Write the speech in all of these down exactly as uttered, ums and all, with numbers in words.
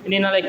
Ini na, Lek.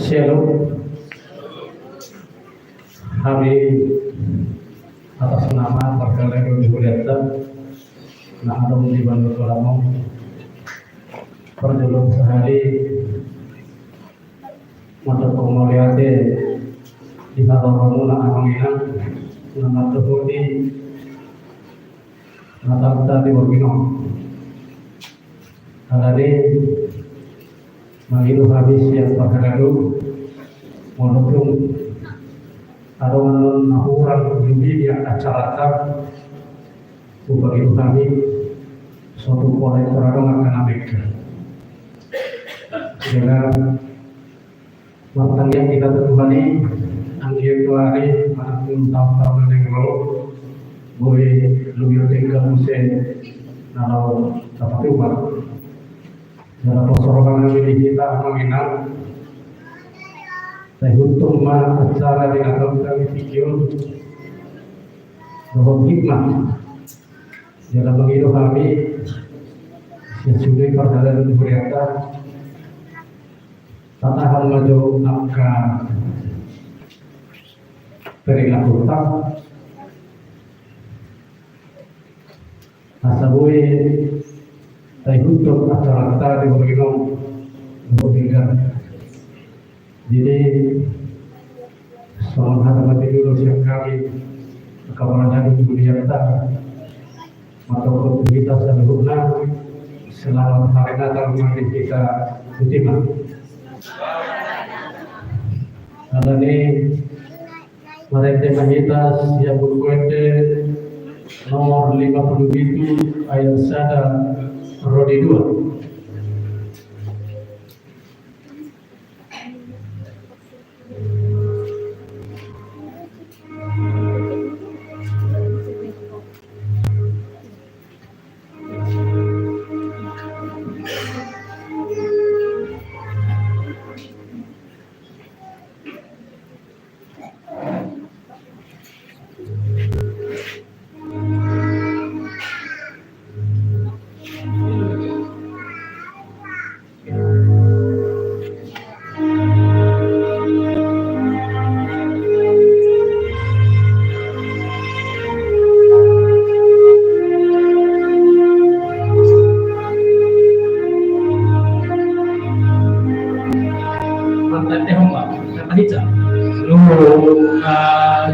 Shalom. Hami atas nama parhalado ni hurianta na adong di Banua Tulamon, parjolo sahali mandok mauliate di haroromuna amang inang na mandohoti Natalta di borngin on. Alani mangido hami sian parhalado, molo tung adong annon na hurang di acaranta, hupangido hami so tung pola tor adong angka na mengke. Jala martangiang hita tu Tuhan i, anggiat tu ari manang tu taon-taon na naeng ro, boi lobi denggan muse na laho tapatupa. Jala poso roha nami di hita amang inang, taihuthon ma acara di Natalta di tingki on dohot hikmat. Jala mangido hami sian sude parhalado ni hurianta, tatahan ma jo angka perilakuta asa boi taihuthon acaranta di borngin on dohot denggan. Jadi songon hata na pinatupa sian hami angka parhalado ni hurianta, mandok tu hita saluhutna, selamat hari Natal ma di hita tutu ma. Alani marende ma hita sian Buku Ende nomor lima puluh pitu ayat sada ro di dua. Martendehon ma. Kata hija. Nunga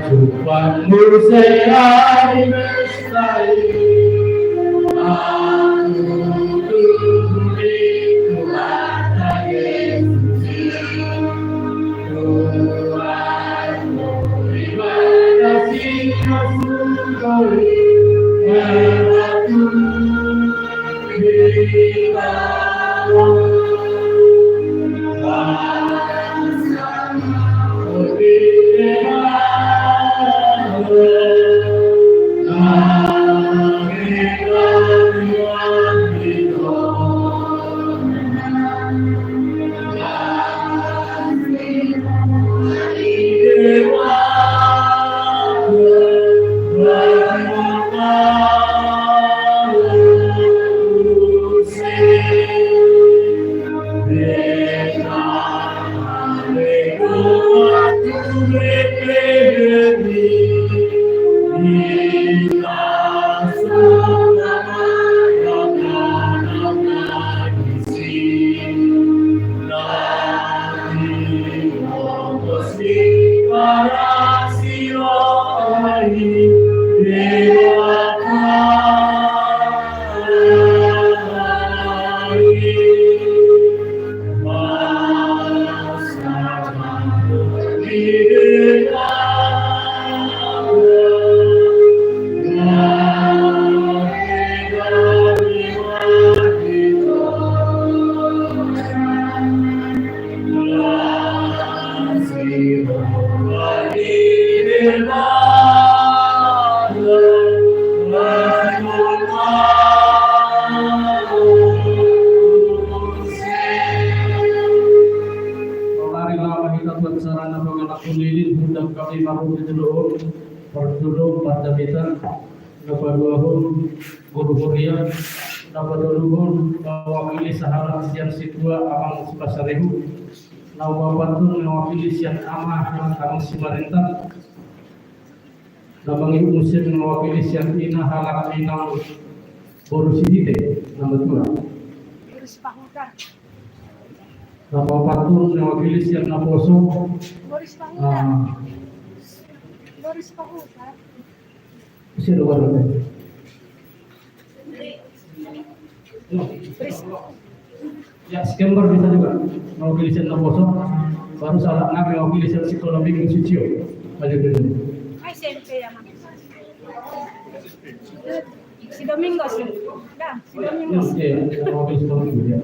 jumpang muse ari mestai. Aku tunduk di Tuhan Yesus. Tuhan, terima kasih. Marhite jolo on, parjolo Pandita, na paduahon guru huria, na patoluhon mewakili sahalak sian situa amang Sipasaribu, na paopathon mewakili sian ama halak amang Simarintan, na mangihut muse mewakili sian ina halak inang boru Sihite, na matua. Boru Sipahutar. Na paopathon mewakili sian naposo. Boru Sipahutar. Ah. Boru Sipahutar. Siapa baru? Ya, skembar bisa juga. Mewakili sian naposo. Baru salah nami mewakili sian sekolah minggu sucio. Ayo dulu. Ai, S M P ya, Mas? Si Domingo sih. Dah, si Domingo. Ya, ya, mewakili sekolah minggu, ya.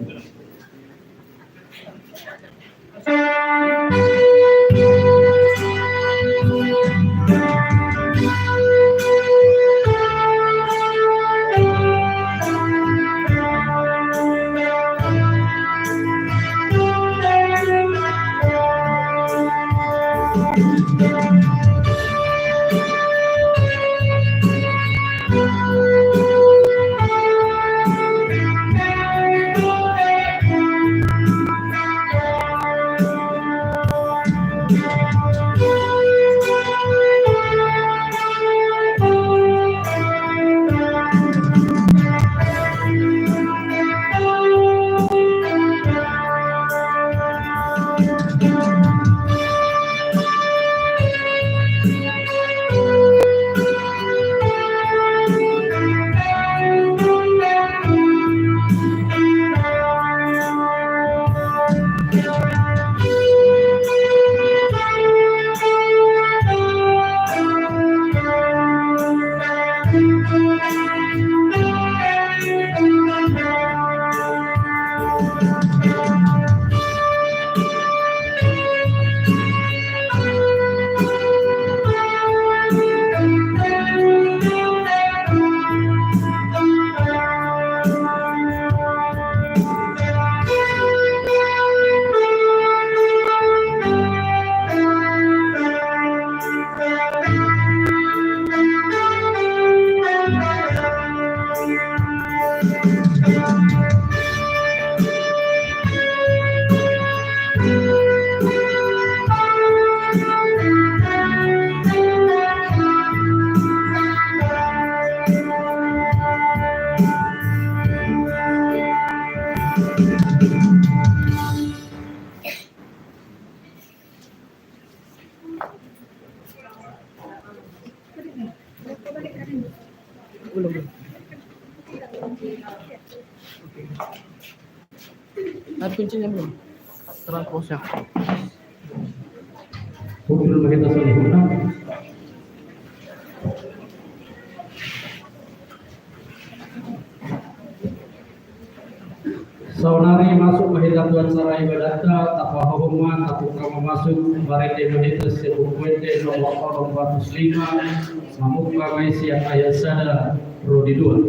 Belum, belum. Oke. Ada kuncinya belum? Terang proses. Kumpul ma hita saluhutna. Saonari masuk ma hita tu acara ibadatta, tapahohom ma, tabuka ma masuk, marende ma hita sian Buku Ende nomor onom ratus lima, mamungka ma i sian ayat sada ro di dua.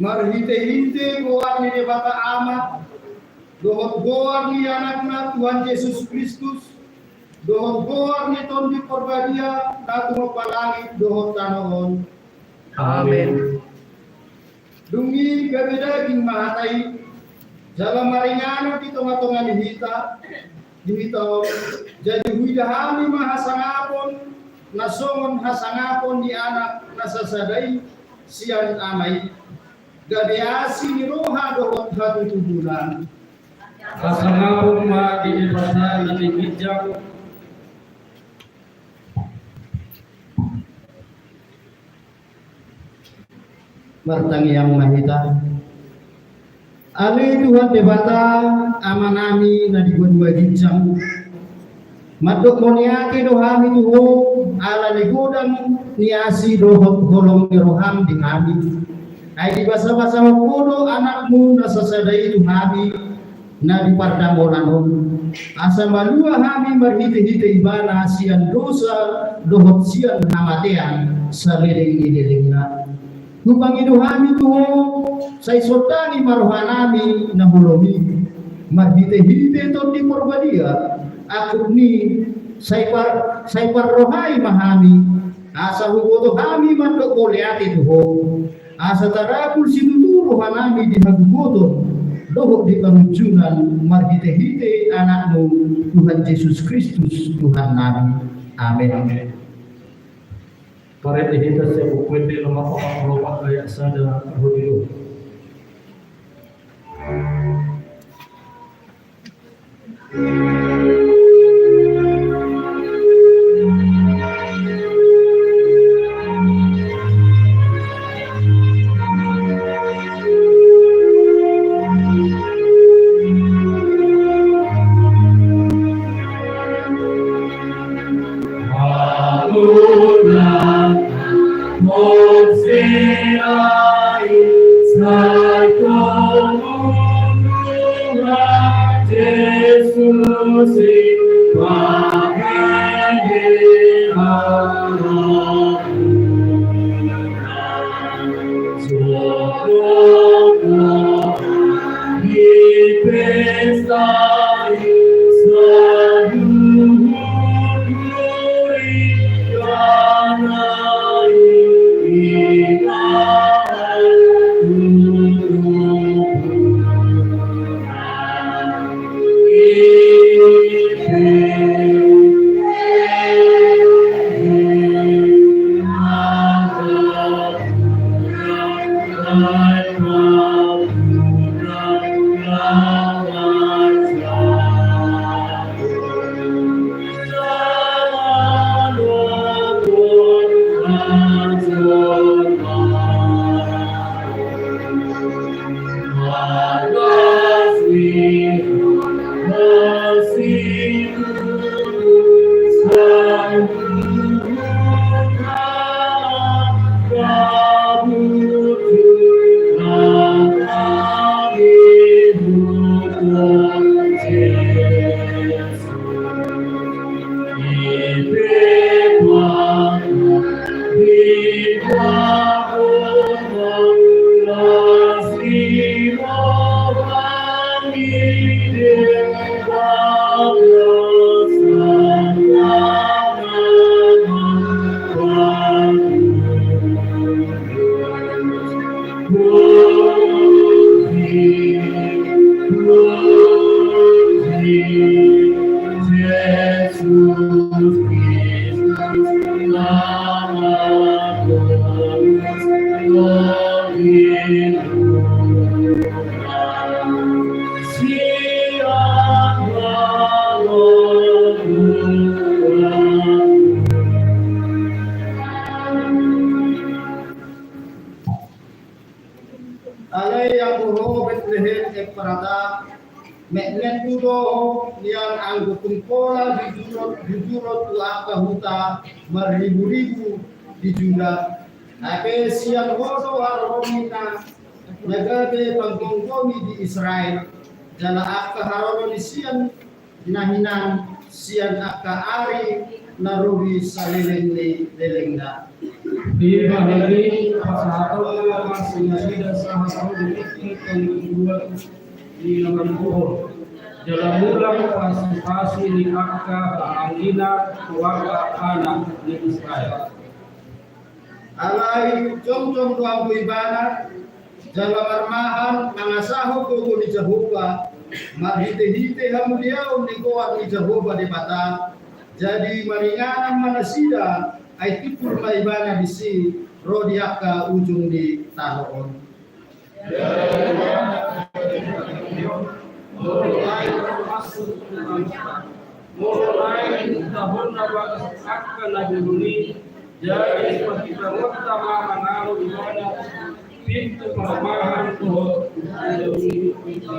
Marhite-hite goar ni Debata Ama, dohot goar ni Anakna Tuhan Jesus Kristus, dohot goar ni Tondi Parbadia, na tumompa langit dohot tano on. Amen. Dung i gabe daging ma hata i, jala maringanan di tonga-tonga ni hita, di hita on. Jadi huida hami ma hasangapon, na songon hasangapon ni Anak na sasada i sian Ama i. Gabe asi ni roha dohot hatutubunan. Hasangapon ma di Debata na di ginjang. Martangiang ma hita. Ale Tuhan Debata, Amanami na di banua ginjang. Mandok mauliate do hami tu Ho, ala ni godang ni asi dohot holong ni roham di hami. Ai dibasabasahon Ho do Anakmu na sasada i tu hami, na di pardamolan on. Asa malua hami marhite-hite Ibana sian dosa dohot sian hamatean saleleng ni lelengna. Hupangido hami tu Ho, sai sondangi ma rohanami na holom i. Marhite-hite Tondi Parbadia, angkup ni, sai par-, sai parrohai ma hami, asa huboto hami mandok mauliate tu Ho. Asa tarapul situtu rohanami di hagogoton dohot di pangunjunan marhite-hite Anakmu Tuhan Jesus Kristus Tuhannami. Amen. Paret di hita sian Buku Ende nomor opat pulu opat ayat sada ro di dua. Alai anggo ho Betlehem Efrata, metmet do ho nian anggo tung pola hujurhon, hujurhon tu angka huta marriburibu di Juda. Hape sian ho do haroro ni na, na gabe panggonggomi di Israel, jala angka haroro ni sian na hinan sian angka ari na ro di saleleng ni lelengna. Di bahen i pasahatonna ma nasida sahat tu tingki na dua ni na martuhor. Jala mulak pasipasi ni angka hahaanggi na tu angka anak ni Israel. Alai jongjong do anggo ibana, jala marmahan mangasahon gogo ni Jahowa, marhitehite hamuliaon ni goar ni Jahowa Debata. Jadi maringanan ma nasida, ai timbul ma ibana disi ro di angka ujung ni tano on. Molo naeng dibuka hona bagas angka na bolon i, jadi pahitongonta ma mangalo ibana pintu parmahan dohot pintu.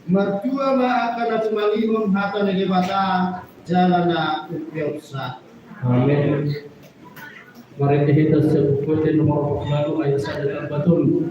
Martua ma angka na tumangihon hata ni Debata jala na umpeopsa. Amen. Marende hita sian Buku Ende nomor opat pulu ualu ayat sada tamba tolu.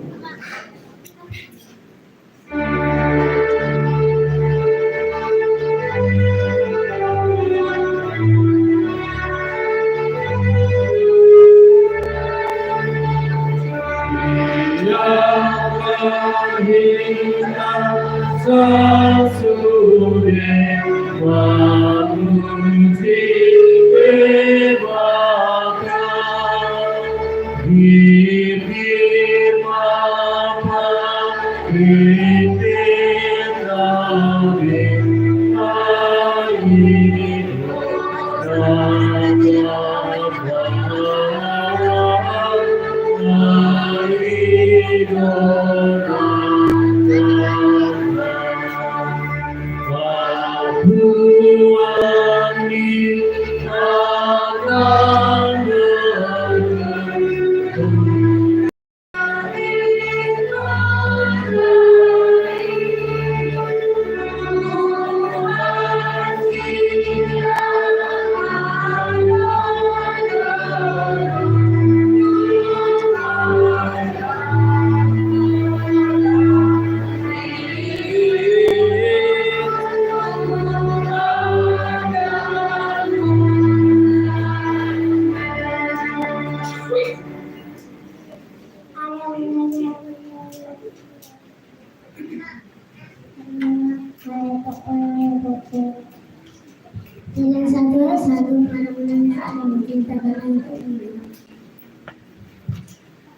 Kejadian satu ayat satu, pada mulanya alam diciptakan oleh Tuhan.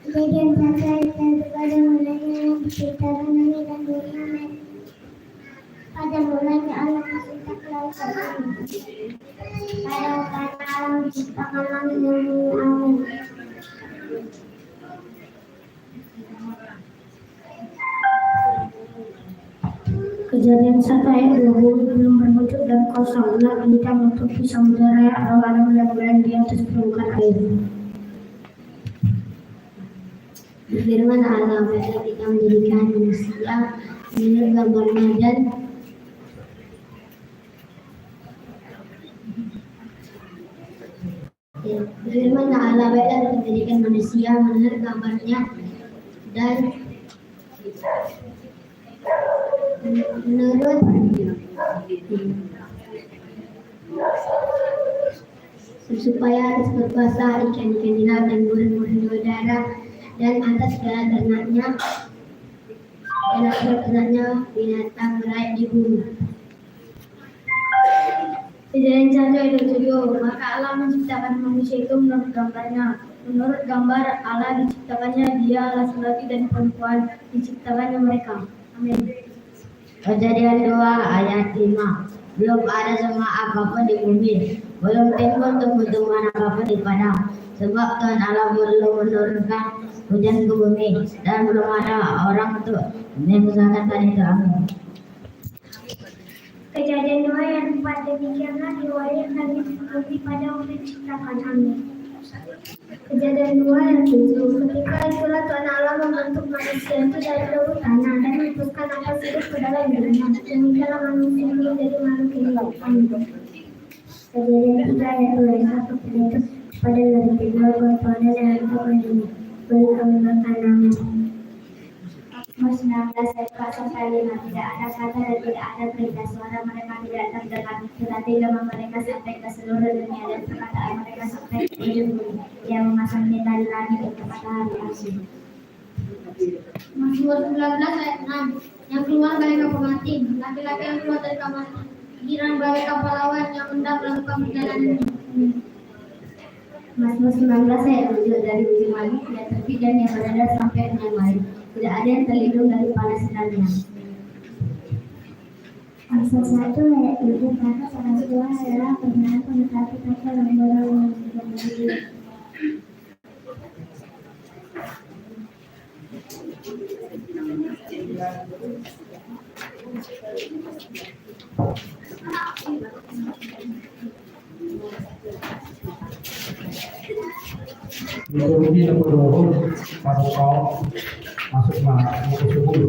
Kejadian satu ayat satu, pada mulanya alam diciptakan langit dan bumi. Amen. Pada mulanya alam diciptakan langit dan bumi. Pada mulanya alam diciptakan langit dan bumi. Amen. Kejadian satu ayat dua puluh, belum berwujud dan kosong, Allah tidak menutupi samudera, lalu Allah melayang di atas permukaan air. Berfirman Allah, baiklah kita menjadikan manusia menurut gambarnya dan Ya, berfirman Allah, baiklah kita jadikan manusia menurut gambarnya dan menurut supaya atas berkuasa ikan-ikan di laut dan burung-burung di udara dan atas segala ternaknya dan atas ternaknya binatang laut di bumi. Kejadian satu ayat dua puluh tujuh, maka Allah menciptakan manusia itu menurut gambarnya. Menurut gambar Allah diciptakannya dia, laki-laki dan perempuan diciptakannya mereka. Amin. Kejadian dua ayat lima, belum ada semak apapun di bumi, belum timbul tumbuh-tumbuhan apapun di padang, sebab Tuhan Allah belum menurunkan hujan ke bumi, dan belum ada orang untuk mengusahakan tadi itu. Amin. Kejadian dua ayat empat, demikianlah riwayat Nabi Ibrahim pada waktu diciptakan. Amin. Kejadian dua ayat tujuh, ketika itulah Tuhan Allah membentuk manusia itu dari debu tanah dan menghembuskan nafas hidup ke dalam dirinya. Demikianlah manusia itu menjadi makhluk hidup. Amin. Kejadian tiga ayat dua puluh satu, pada itu, pada dua hari kedua, Tuhan Allah dan Tuhan ini, beri Allah anak. Mazmur sembilan belas ayat empat sampai lima, tidak ada kata dan tidak ada perintah suara mereka tidak terdengar, tetapi gema mereka sampai ke seluruh dunia dan perkataan mereka sampai ke ujung bumi. Yang memasang bintang di langit untuk matahari asing. Mazmur sembilan belas ayat enam. Yang keluar dari kamar mati, laki-laki yang keluar dari kamar mati, girang bagaikan pahlawan yang mendalam perjalanannya. Mazmur sembilan belas ayat tujuh. Dari ujung langit ia terbit dan ia beredar sampai ujung langit. Tidak ada yang terlindung dari panas sinarnya. Amsal satu ayat tujuh. Takut orang tua adalah penghinaan, tetapi takut orang bodoh menjadi. Liturgi na paduahon, paduahon, masuk ma, masuk subuh.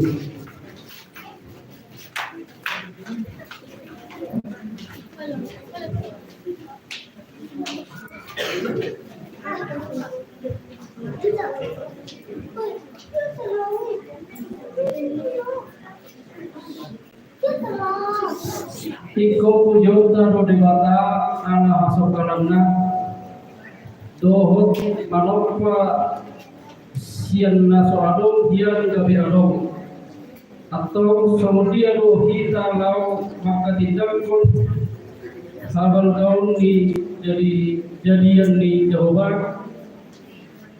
Ingkon pujion do Debata ala hasongkalanna, dohot manompa sian na so adong hian gabe adong. Antong songon dia do hita laho manghatindanghon habalgaon ni jadi, jadian ni Jahowa?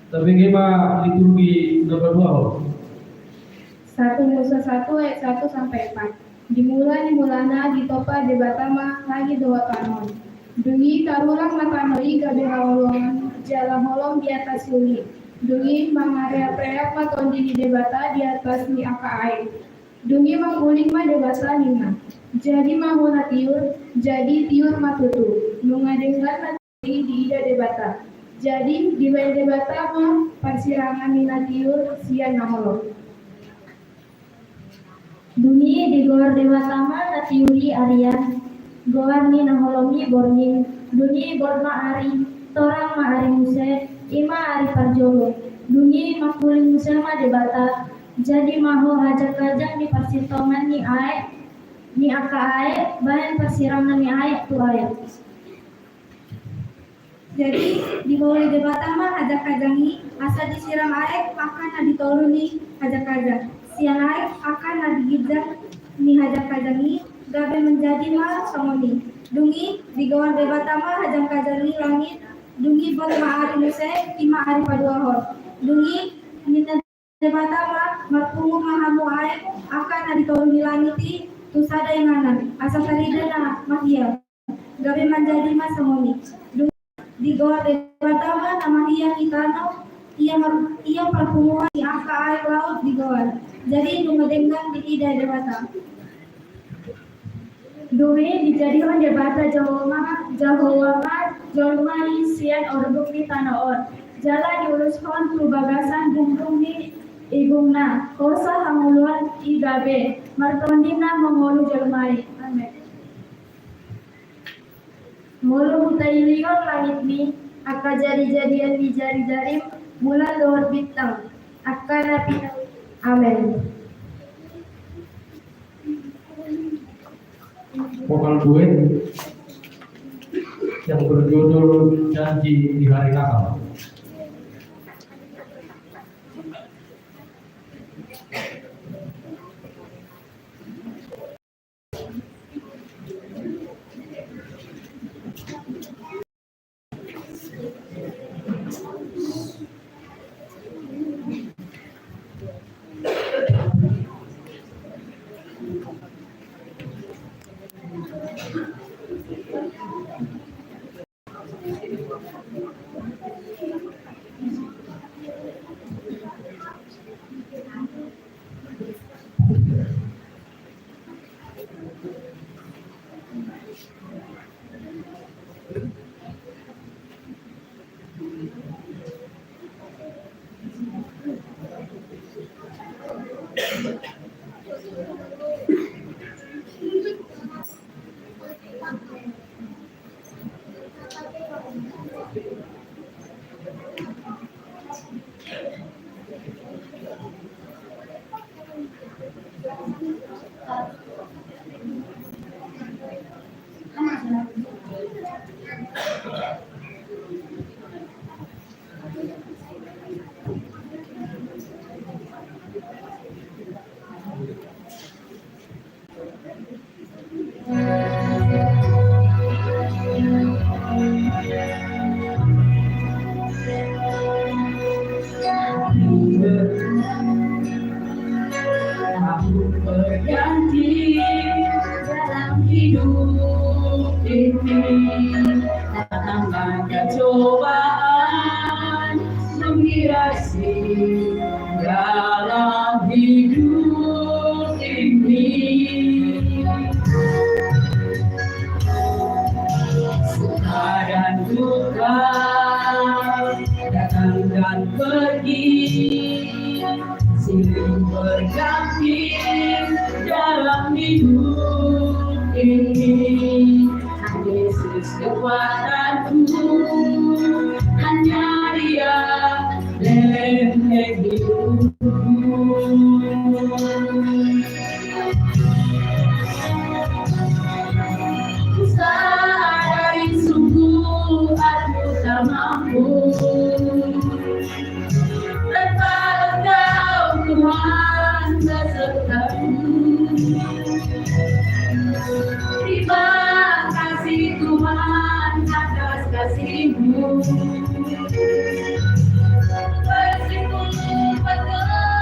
Tabege ma liturgi na paduahon. Satu Musa satu ayat satu sampai empat. Di mula ni mulana ditompa Debata ma langit dohot tano on. Dung i tarulak ma tano i gabe haholongan jala holom di atas uli. Dung i mangareapreap ma tondi ni Debata di atas ni angka aek. Dung i mangkuling ma Debata ninna, "Jadi ma ho na tiur." Jadi tiur ma tutu. Nunga denggan na i diida Debata. Jadi dibaen Debata ma parsirangan ni na tiur sian na holom. Dung i digoar Debata ma na tiur i arian, goar ni na holom i borngin. Dung i bot ma ari, torang ma ari muse, i ma ari parjolo. Dung i mangkuling muse ma Debata, "Jadi ma ho hajangkajang ni parsintongan ni aek, ni angka aek, baen parsirangan ni aek tu aek." Jadi diboan Debata ma hajangkajang i, asa disiram aek angka na di toru ni hajangkajang, sian aek angka na di ginjang ni hajangkajang i, gabe manjadi ma songon i. Dung i digoar Debata ma hajangkajang i langit. Dung i bot ma ari muse, i ma ari paduahon. Dung i ninna Debata ma, "Marpungu ma hamu aek angka na di toru ni langit i tu sada inganan, asa tarida na mahiang." Gabe manjadi ma songon i. Dung i digoar Debata ma na mahiang i tano, ia mar-, ia parpunguan ni angka aek laut digoar. Jadi nunga denggan diida Debata. Dung i dijadihon Debata Jahowa ma, Jahowa ma jolma i sian orbuk ni tano on, jala diulushon tu bagasan gunggungna, igungna, hosa hangoluan i gabe martondina mangolu jolma i. Amen. Molo hutailihon langit ni angka jadijadian ni jarijarim, bulan dohot bintang, angka na pina-, amen. Vokal duet yang berjudul Janji di Hari Natal. Aku berjanji dalam hidup ini, datanglah cobaan, menghiasi dalam hidup ini. Suka dan duka datang dan pergi, silih berganti dalam hidup ini. Yesus kekuatanku, hanya Dia leleng hidupku. Sadari sungguh aku tak mampu. Tanpa Engkau Tuhan besertaku. Terima kasih Tuhan atas kasih-Mu. Bersyukur berkehendak.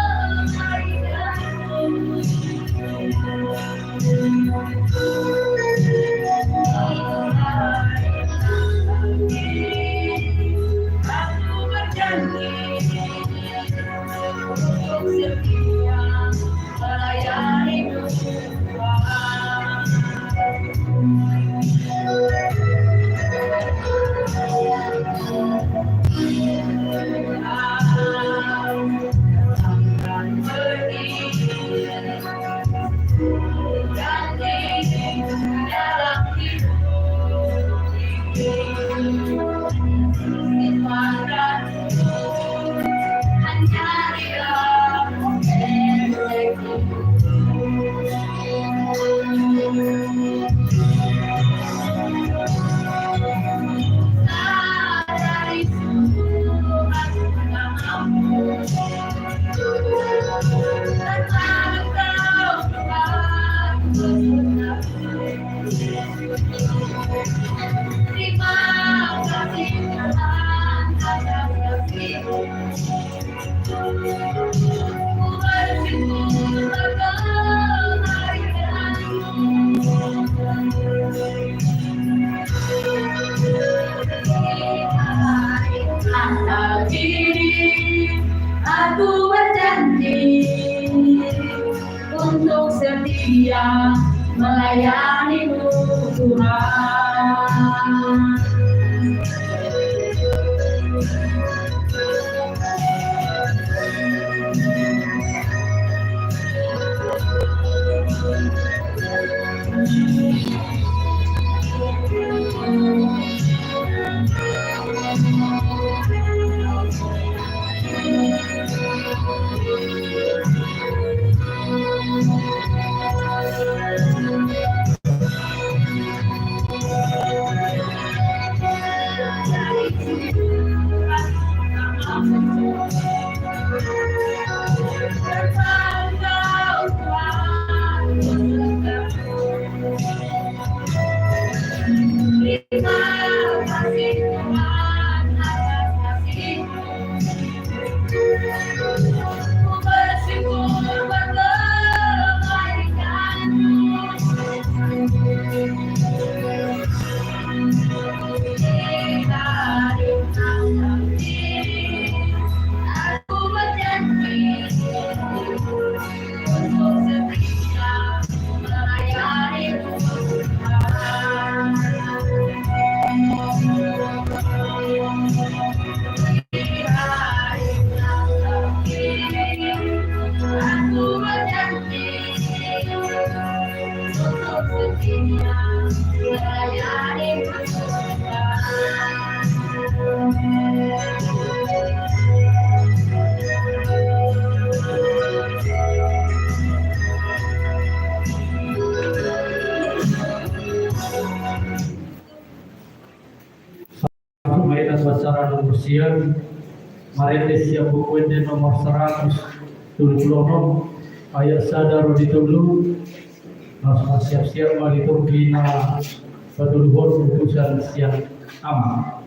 Aku berjanji untuk setia melayani-Mu, Tuhan. Masuk ma hita tu acara nomor sia, marende sian Buku Ende nomor saratus tolu pulu onom, ayat sada ro di tolu. Laos marsiap-siap ma liturgi na patoluhon utusan sian Amang.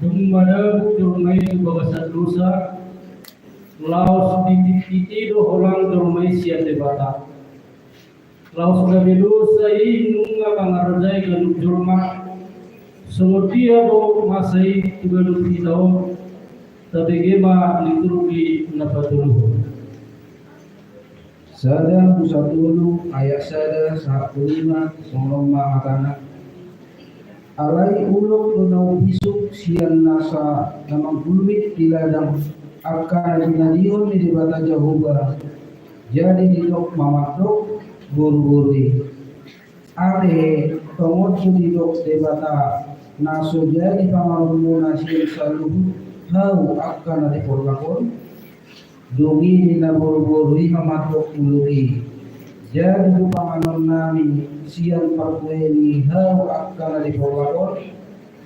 Dung madabu jolma i tu bagasan dosa, laos ditititi do holan jolma i sian Debata. Laos gabe dosa i nunga mangarajai ganup jolma. Songon dia do masa i tu ganup hita on. Tabege ma liturgi na patoluhon. Sada Musa tolu ayat sada sahat tu lima, songon on ma hatana. Alai ulok do na umbisuk sian nasa na manggulmit di ladang angka na jinadihon ni Debata Jahowa. Jadi didok ma mandok boruboru i. Ate, tongon do didok Debata na so jadi panganonmuna sian saluhut hau angka na di porlak on? Dung i ninna boruboru i ma mandok ulok i. Jadi do panganonnami sian parpue ni hau angka na di porlak on?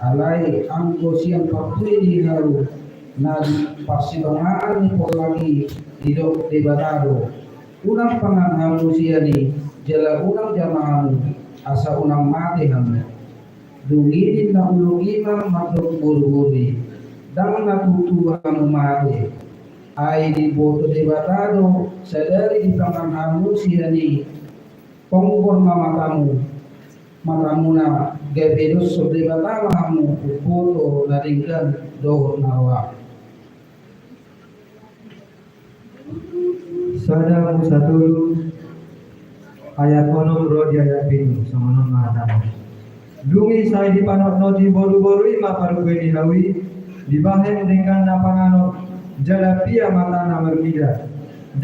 Alai anggo sian parpue ni hau na di parsibangaan ni porlak i didok Debata do. Unang pangan hamu sian i, jala unang jama hamu, asa unang mate hamu. Dung i ninna ulok i ma mandok boruboru i, ndang na tutu hamu mate. Ai diboto Debata do sadari dipangan hamu sian i. Tonggor ma matamu, matamuna, gabe doshon Debata ma hamu umboto na denggan dohot na roa. Sada Musa tolu ayat onom ro di ayat pitu, songon on ma hatana. Dung i sai dipanotnoti boruboru i ma parbue ni hau i, dibahen denggan na panganon, jala pia mata na marnida.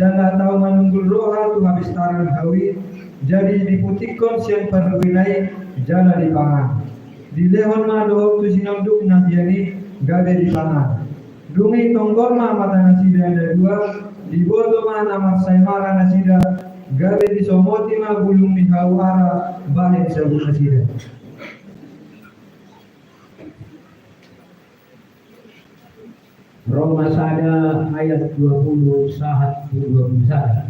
Jala tau manunggul roha tu hapistaran hau i, jadi diputikkon sian parbuena i, jala dipangan. Dilehon ma dohot tu sinondukna sian i, gabe dipangan. Dung i tonggor ma mata nasida na dua, diboto ma na marsaemara nasida, gabe disomoti ma bulung ni hau ara bahen sabun nasida. Roma sada ayat dua puluh sahat tu dua puluh sada.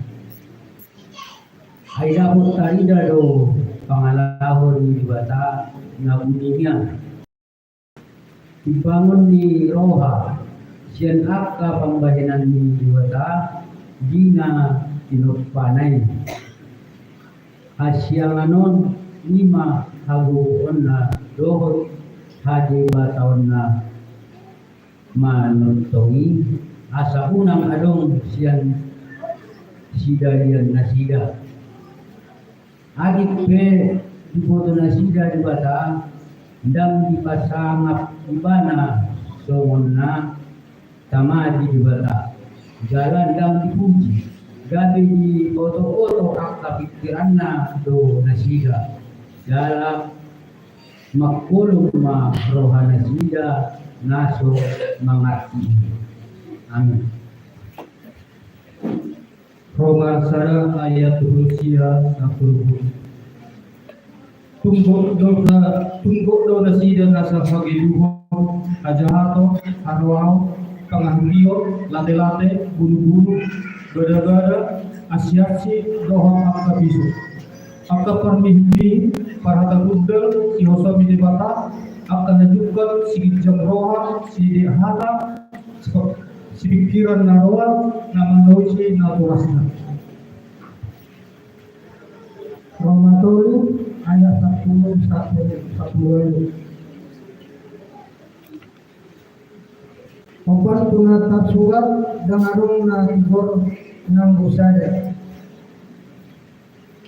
Ai dapot tarida do pangalaho ni Debata na buning i. Timbangon ni roha sian angka pambahenan ni Debata di na tinompana i. Hasianganon i ma hagogoonna dohot hadebataonna manongtong i, asa unang adong sian sidalian nasida. Atik pe diboto nasida Debata, ndang dipasangap ibana songon na tama di Debata, jala ndang dipuji, gabe diotooto angka pingkiranna do nasida, jala mangkolom ma roha nasida na so mangarti i. Amin. Roma sada ayat dua puluh sia sahat tu dua puluh. Tunggok do na, tunggok do nasida nasa hagedukon, hajahaton, haroaon, pangahulion, latelate, bulubulu, gadagada, ansiansi, dohot angka pisu. Angka parmihitmihit, parhata gundal, sihosa ni Debata, angka na jungkat, siginjang roha, sideak hata, sipingkiran na roa, na manoisi natorasna. Roma tolu ayat sampulu sahat tu sampulu ualu. Ombar tu na tarsurat, ndang adong na tigor nanggo sada.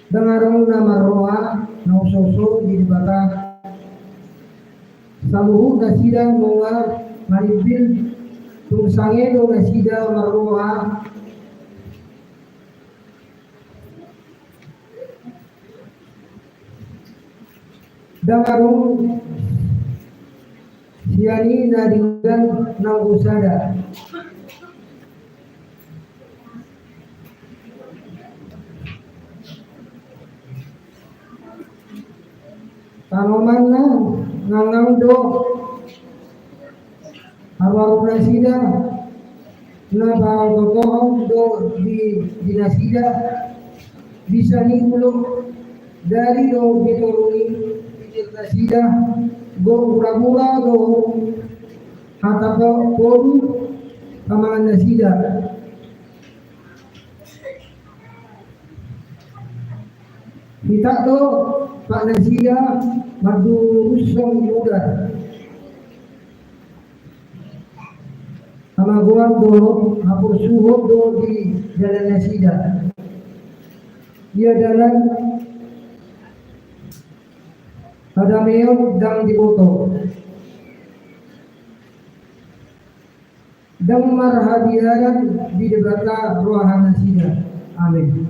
Ndang adong na marroha na osooso di Debata. Saluhut nasida nunga marimbil, tung sangap do nasida marroha. Ndang adong sian i na denggan nanggo sada. Tanomanna ngangang do. Haruarunasida na paototohon do di, di nasida. Bisa ni ulok, dari do ditorungi pinirnasida. Gok guragura do hata po-, podu pamangan nasida. Hitak do pat nasida mandurushon udan. Hamagoan dohot haporsuhon do di dalan nasida. Ia dalan hadameon ndang diboto. Ndang marhabiaran di Debata rohanasida. Amin.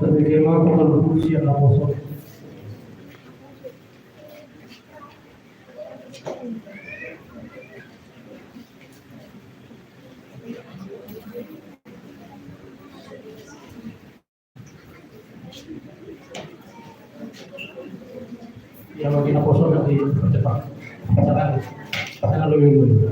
Tapi dia mau kontribusi yang apa, so? Naposo na di percepat acara ini. Acara dulu.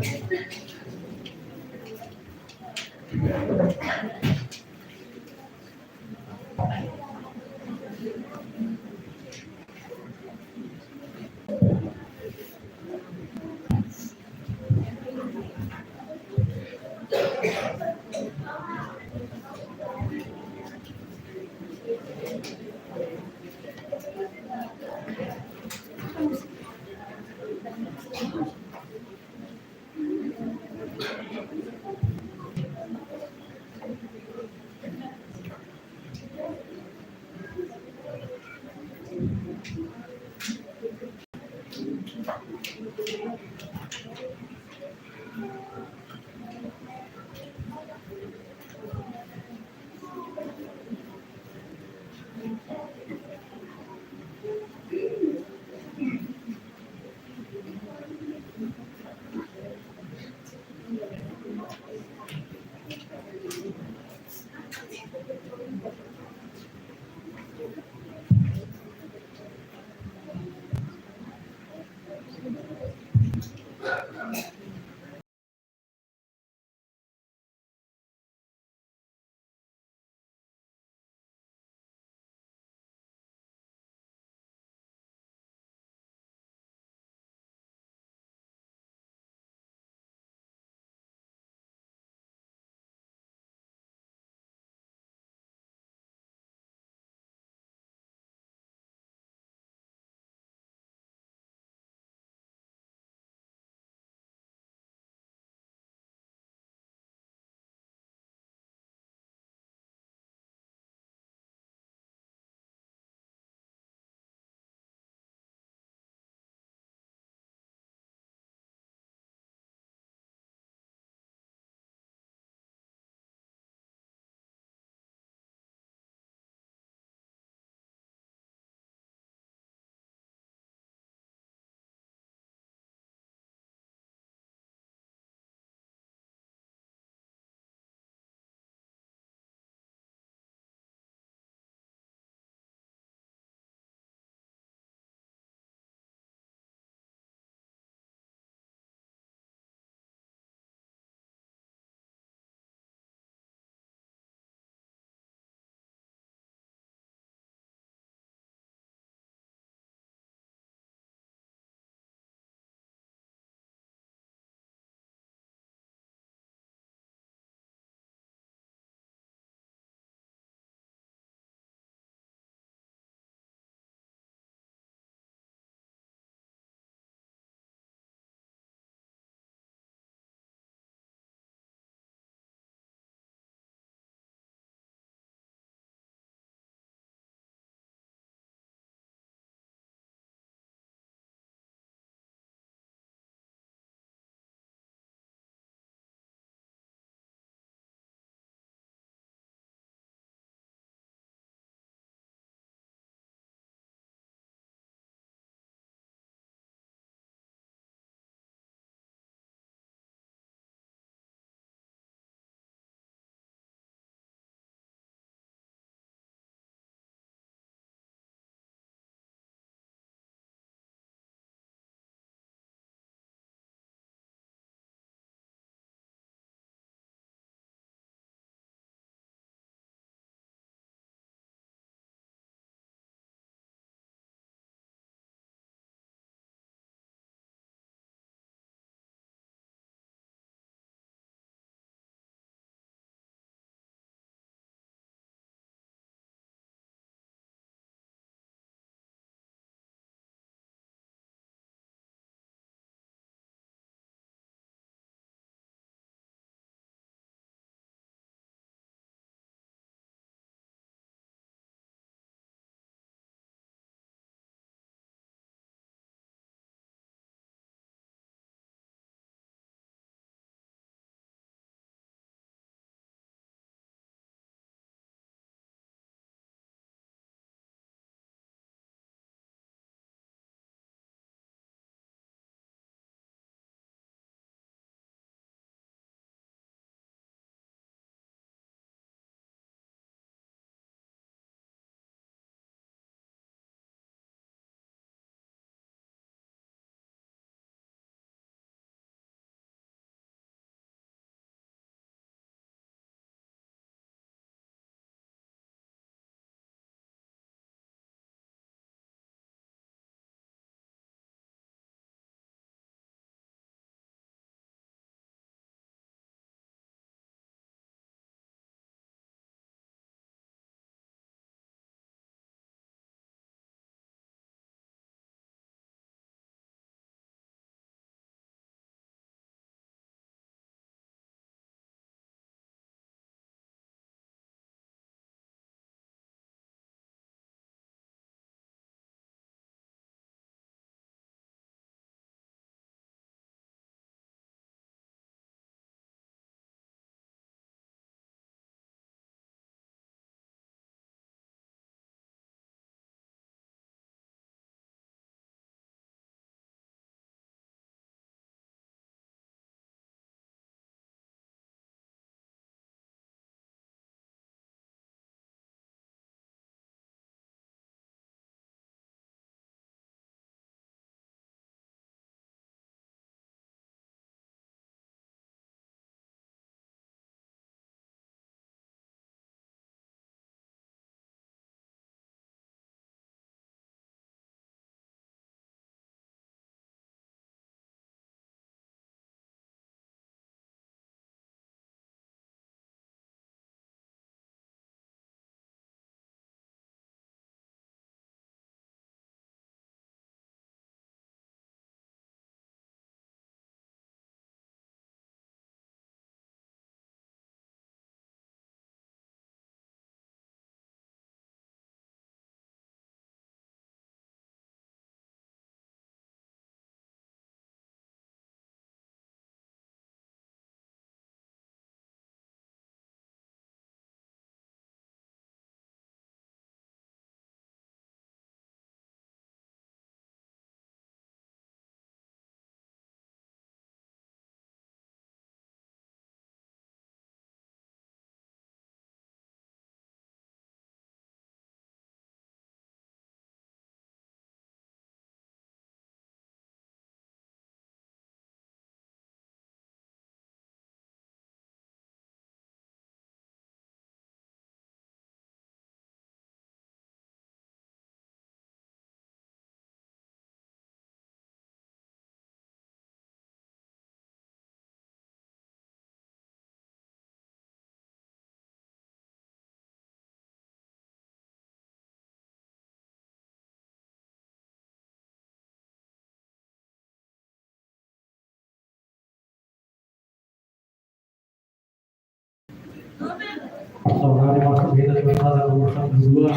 Saudara masuk kita di Mataram nomor satu dua,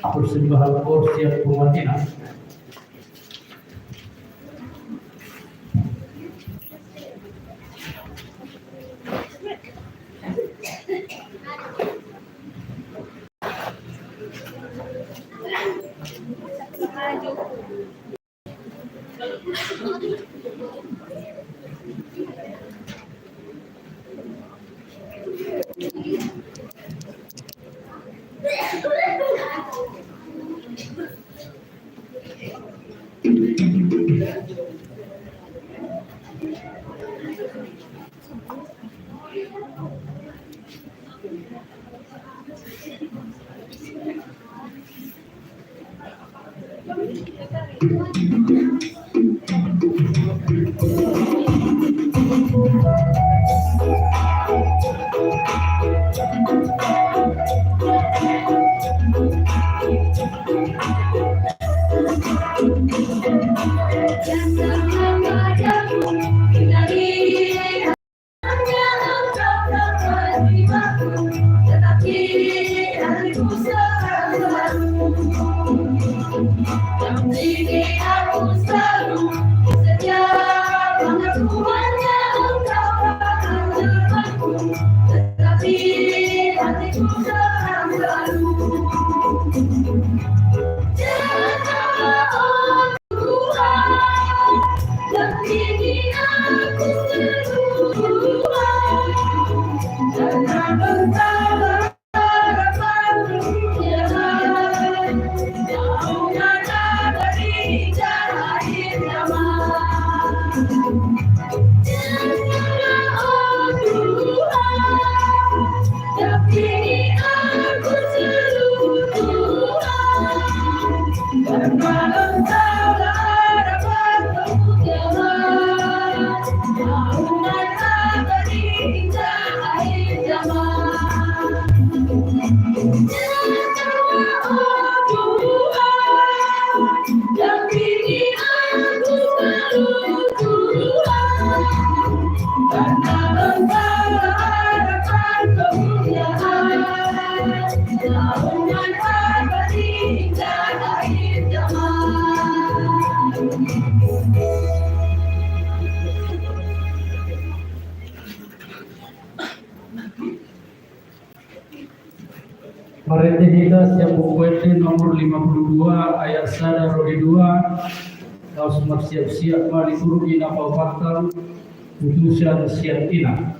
persembahan porsi yang pengantina. Marende hita sian Buku Ende nomor lima puluh dua ayat sada ro di dua. Laos marsiap-siap ma liturgi na paopathon, putusan sian ina.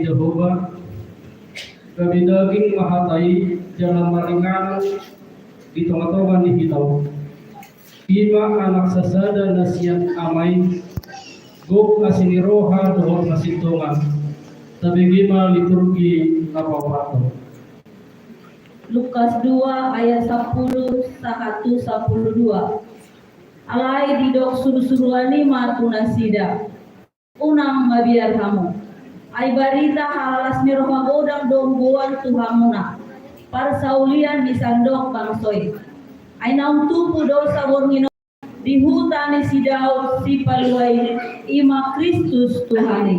Jahowa, gabe daging ma hata i jala maringanan di tongatonga ni hita on. I ma Anak sasada na sian Ama i, gok asi ni roha dohot hasintongan. Tabege ma liturgi na paopathon. Lukas dua ayat sampulu sahat tu sampulu dua. Alai didok surusuruan i ma tu nasida: Unang mabiar hamu. Ai barita halalas ni roha godang do huboan tu hamuna, parsaulian ni sandok bangso i. Ai naung tubu do saborngin on di huta ni si Daud Sipalua i, i ma Kristus Tuhan i.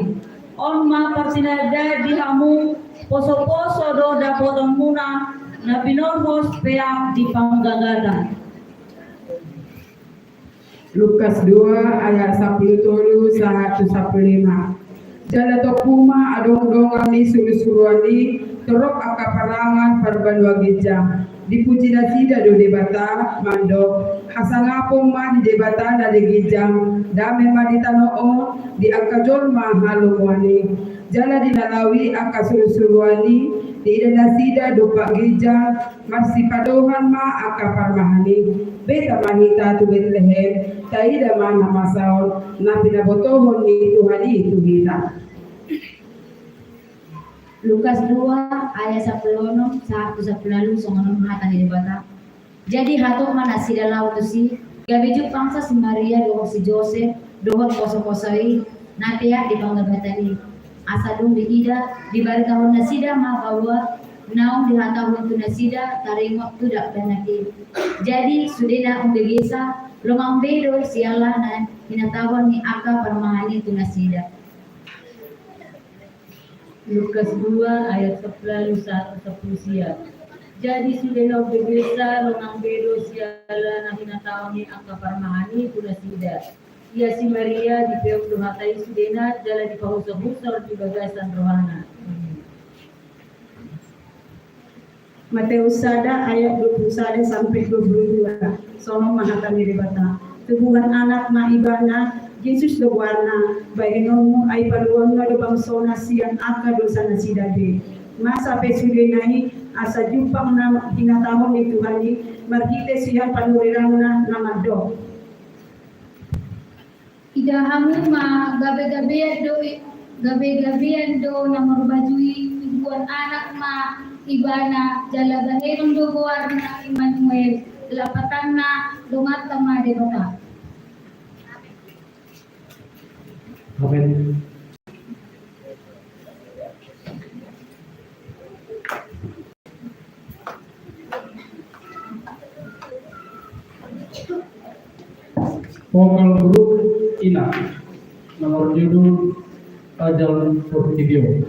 On ma partinandaan di hamu: posoposo do dapotonmuna, na pinorhos peak di panggagatan. Lukas dua ayat sampulu tolu sahat tu sampulu lima. Jala tompu ma adong dongan ni surusuruan i torop angka parangan parbanua ginjang. Dipuji nasida do Debata mandok: Hasangapon ma di Debata na di ginjang, dame ma di tano on di angka jolma halomoan i. Jala di na laho i angka surusuruan i, diida nasida dompak ginjang marsipadohan ma angka parmahan i. Beta ma hita tu Betlehem, taida ma na masa on, na pinabotohon ni Tuhan i tu hita. Lukas dua ayat sampulu onom sahat tu sampulu ualu, songon on hata ni Debata. Jadi hatop ma nasida laho tusi, gabe jumpang sa si Maria dohot si Josep dohot posoposo i, na peak di panggagatan i. Asa dung diida, dibaritahon nasida ma bahwa naung dihatahon tu nasida taringot tu dakdanak i. Jadi sudena umbegesa, longang be do siala na hinatahon ni angka parmahan i tu nasida. Lukas dua ayat sampulu ualu sahat sampulu sia. Jadi sudena umbegesa, longang be do siala na hinatahon ni angka parmahan i tu nasida. Ia si Maria dipeop do hata i sudena jala dipahusor-husor di bagasan rohana. Amin. Mateus sada ayat dua pulu sada sampe dua pulu dua. Songon on ma hata ni Debata. Tubuhon anak ma ibana, Jesus do goarna. Bahenonmu, ai paluaonna do bangsona sian angka dosa nasida be. Masa pe sudena i, asa jumpang na hinatahon ni Tuhan i marhite sian panuriranna na mandok: Ida hamu ma, gabegabean do i-, gabegabean do na marbaju i. Tubuhon anak ma ibana, jala bahenon do goarna Immanuel, lapatanna: Donganta ma Debata. Amin. Vokal grup Ina, nomor judul Ajal Portibi on.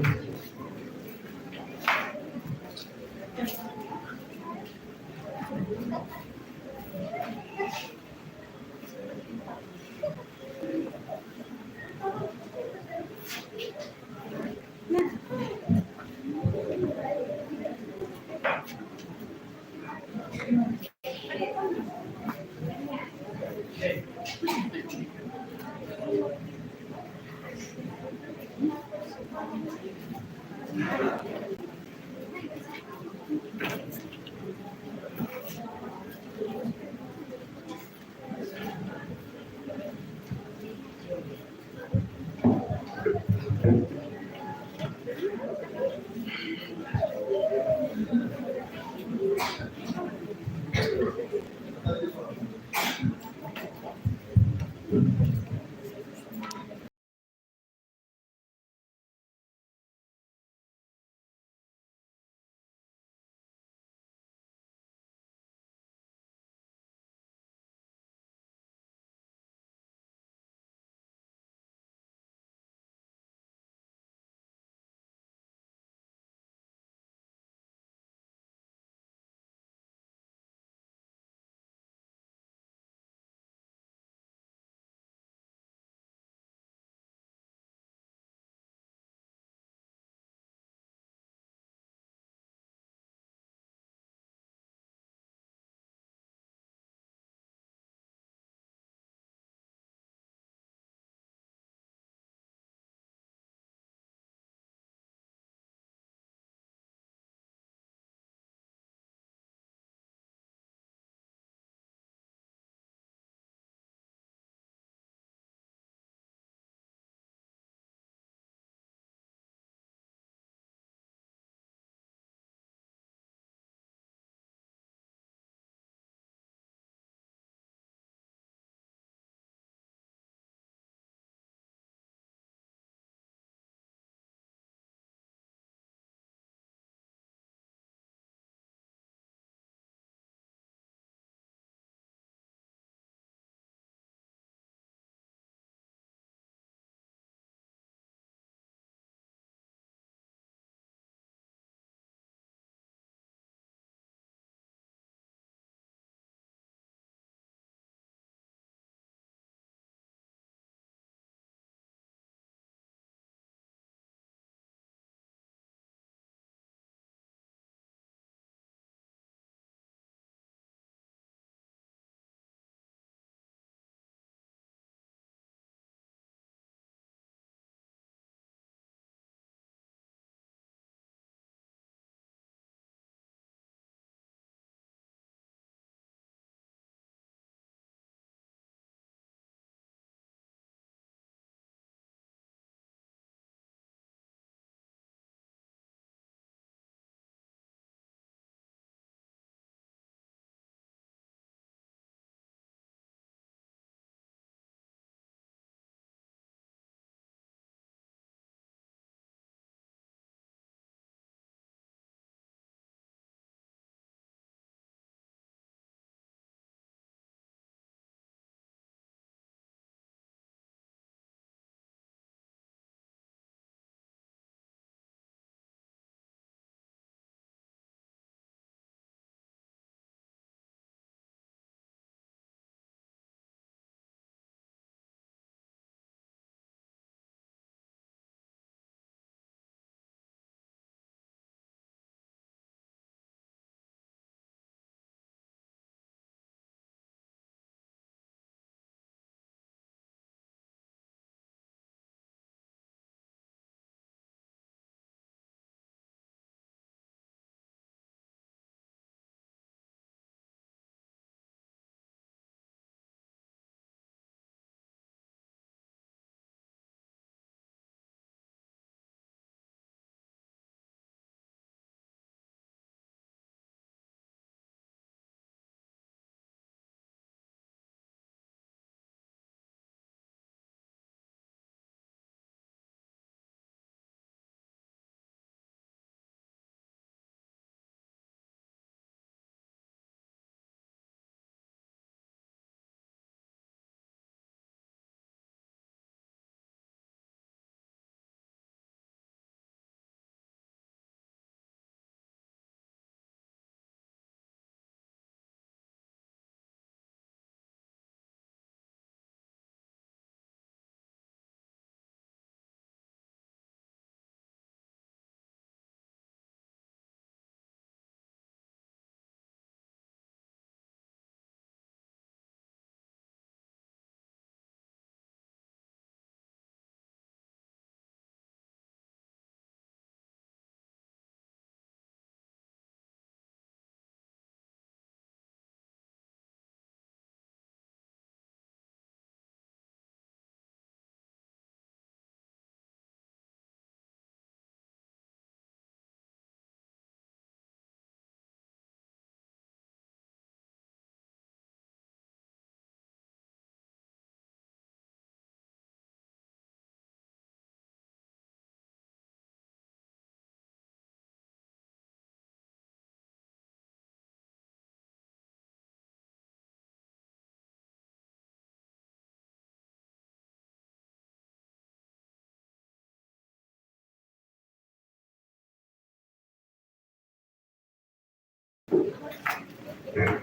Marhite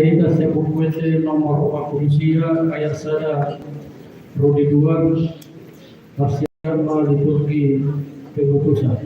hita sian Buku Ende nomor opat pulu sia, ayat sada ro di dua, marsiajar ma liturgi pemutusan.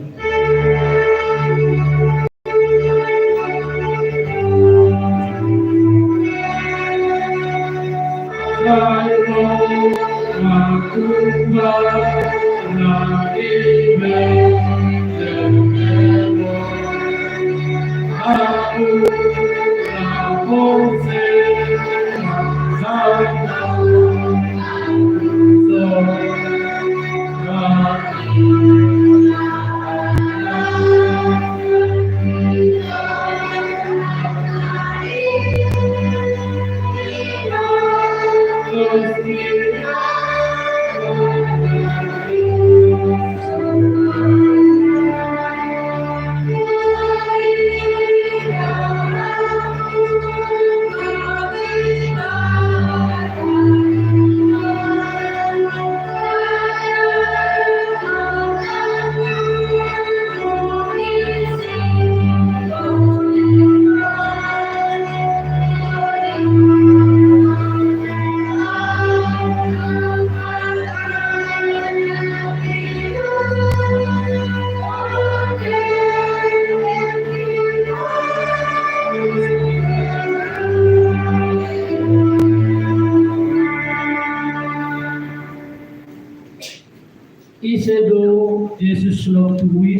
Ise do Jesus na tubu i?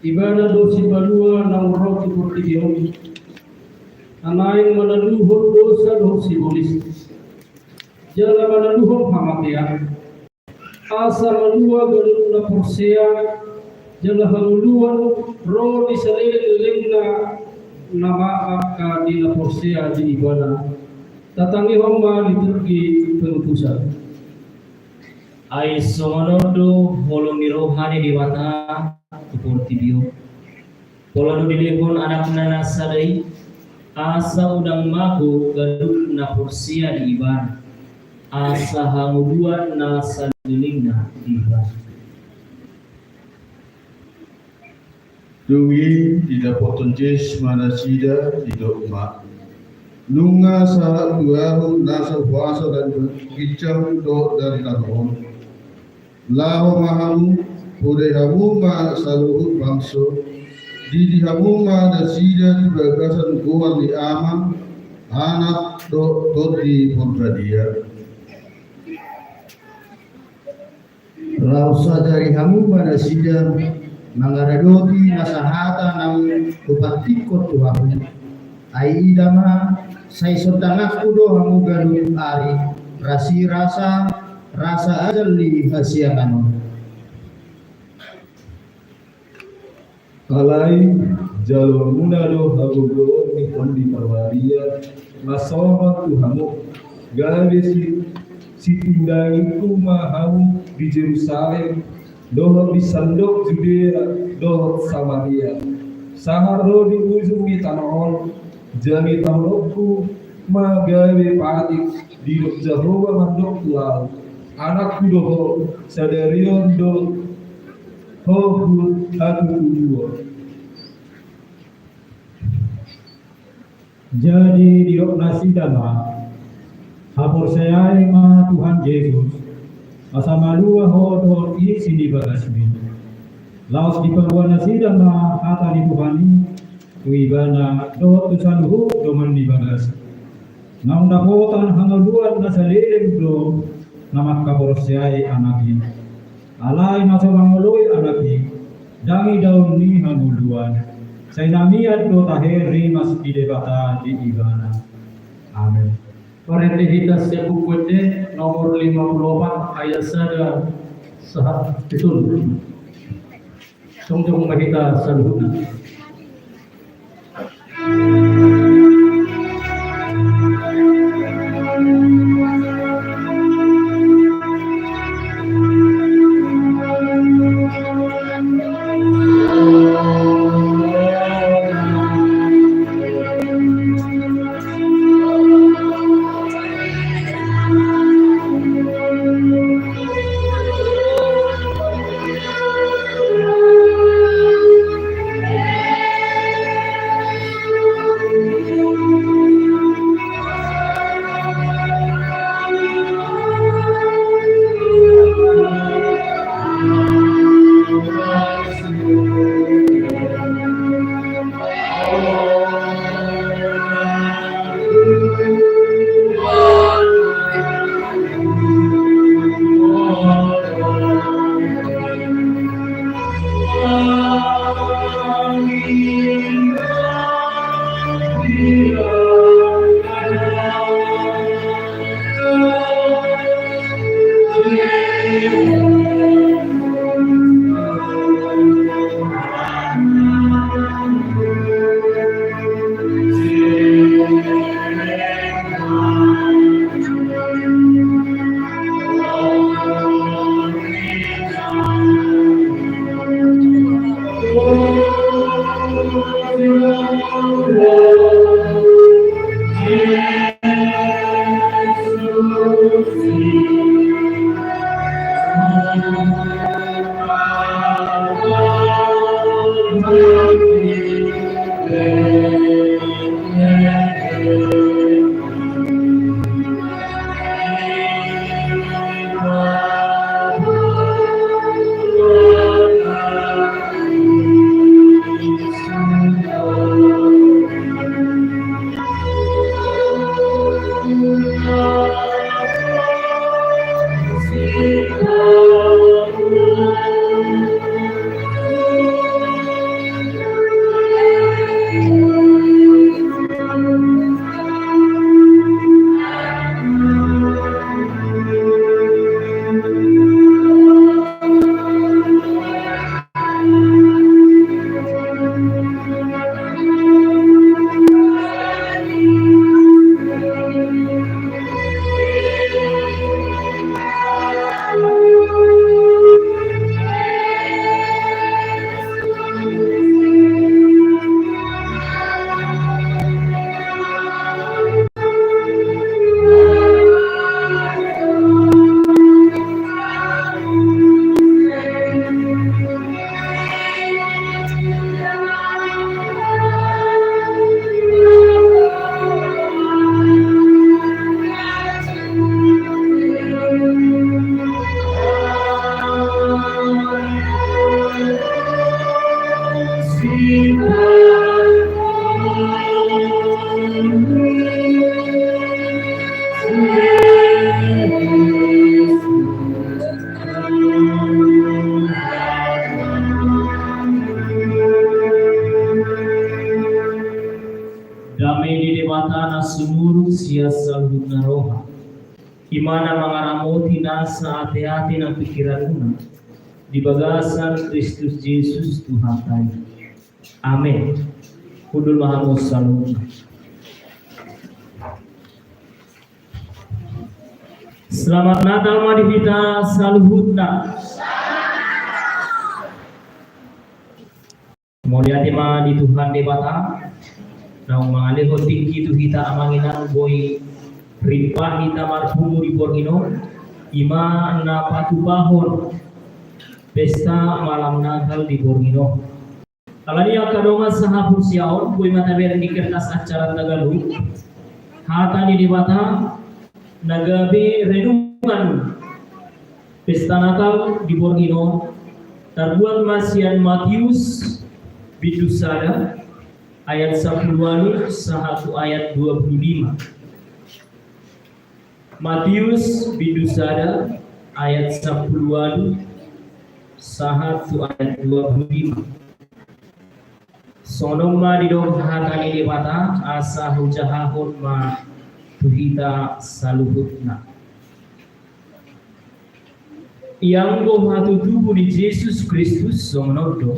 Ibana do simalua na umroha tu portibi on, na naeng manaluhon dosa dohot sibolis, jala manaluhon hamatean. Asa malua ganup na porsea, jala hangoluan ro di saleleng-lelengna na mangangka di na porsea di ibana. Tatangihon ma liturgi pemutusan. Ai songon on do holong ni roha ni Debata tu portibi on. Pola do dilehon Anakna na sada i, asa unang mago ganup na porsea di Ibana, asa hangoluan na salelengna di Ibana. Dung i didapothon Jesus ma nasida, didok ma: Nunga sahat tu ahu nasa huaso dan ginjang dohot dari tano on. Laho ma hamu, podai hamu ma saluhut bangso, didi hamu ma nasida tu bagasan goar ni Ama, Anak dohot Tondi Porbadia. Laos ajari hamu ma nasida mangaradoti nasa hata naung hupantikkon tu hamu. Ai ida ma, sai songon tanganku do hamu ganup ari, rasirasa, rasa ajal ni hasiangan on. Alai jaloonmuna do hagogoon ni Tondi Porbadia, na songon tu hamu, gabe si-, sitindangiku ma hamu di Jerusalem, dohot di sandok Judea, dohot Samaria, sahat ro di ujung ni tano on. Jadi taulokku ma gabe patik, didok Jahowa mandok tu ahu: Anakku do ho, sadari on do ho huhatutubuhon. Jadi didok nasida ma: Haporseai ma Tuhan Jesus, asa malua ho dohot isi ni bagasmi. Laos dipalua nasida ma hata ni Tuhan i tu ibana dohot tu saluhut dongan ni bagasna. Naung dapotan hangoluan na saleleng do na mangkaporseai Anak i. Alai na so mangoloi Anak i, ndang idaon ni hangoluan. Sai na mian do tahe rimas ni Debata di ibana. Amen. Marende hita sian Buku Ende nomor lima puluh opat ayat sada sahat pitu. Jongjong ma hita saluhutna. Dame ni Debata na sumurung sian saluhutna roha, i ma na mangaramoti nasa ateate nang pingkiranmuna di bagasan Kristus Jesus Tuhanta i. Amen. Hundul ma hamu saluhutna. Selamat Natal ma di hita saluhutna. Mauliate ma di Tuhan Debata naung mangalehon tingki tu hita, amang inang, boi rap hita marpungu di borngin on, i ma na patupahon pesta malam Natal di borngin on. Alani i, angka dongan sahaporseaon, boi ma tabereng di kertas acara na gabe hata ni Debata na gabe renungan pesta Natal di borngin on, tarbuat ma sian Matius bindu sada ayat sampulu ualu sahat tu ayat dua pulu lima. Matius bindu sada ayat sampulu ualu sahat tu ayat dua pulu lima. Songon on ma didok hata ni Debata, asa hujahahon ma tu hita saluhutna. Ianggo hatutubu ni Jesus Kristus songon on do,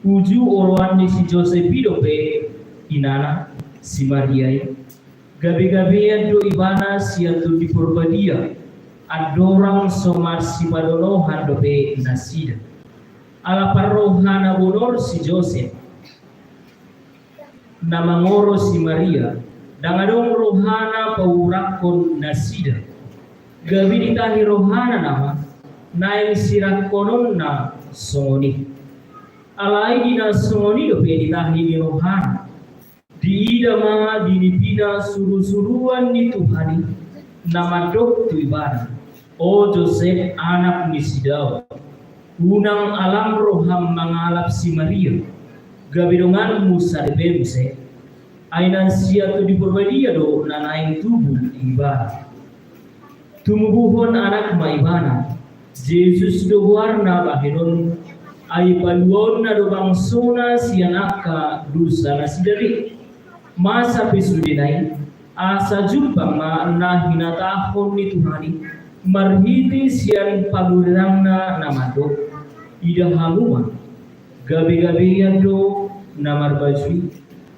uju oloan ni si Josep i dope inana si Maria i. Gabegabean do ibana sian Tondi Porbadia, andorang so marsipadonohan dope nasida. Ala parrohana bonor si Josep na mangoro si Maria, ndang adong rohana paurakkon nasida. Gabe ditahi rohana nama naeng sirakkononna songon i. Alai di na songon i dope ditahi ni rohana, diida ma di nipina surusuruan ni Tuhan i na mandok tu ibana: O Josep, anak ni si Daud, unang alam roham mangalap si Maria, gabe donganmu saripe muse. Ai nang sian Tondi Porbadia do na naeng tubu ibana. Tumubuhon anak ma ibana, Jesus do goarna bahenonna, ai paluaonna do bangsona sian angka dosa nasida be. Masa pe sudena i, asa jumpang ma na hinatahon ni Tuhan i marhite sian panurirangna na mandok: Ida hamu ma, gabegabean do na marbaju i,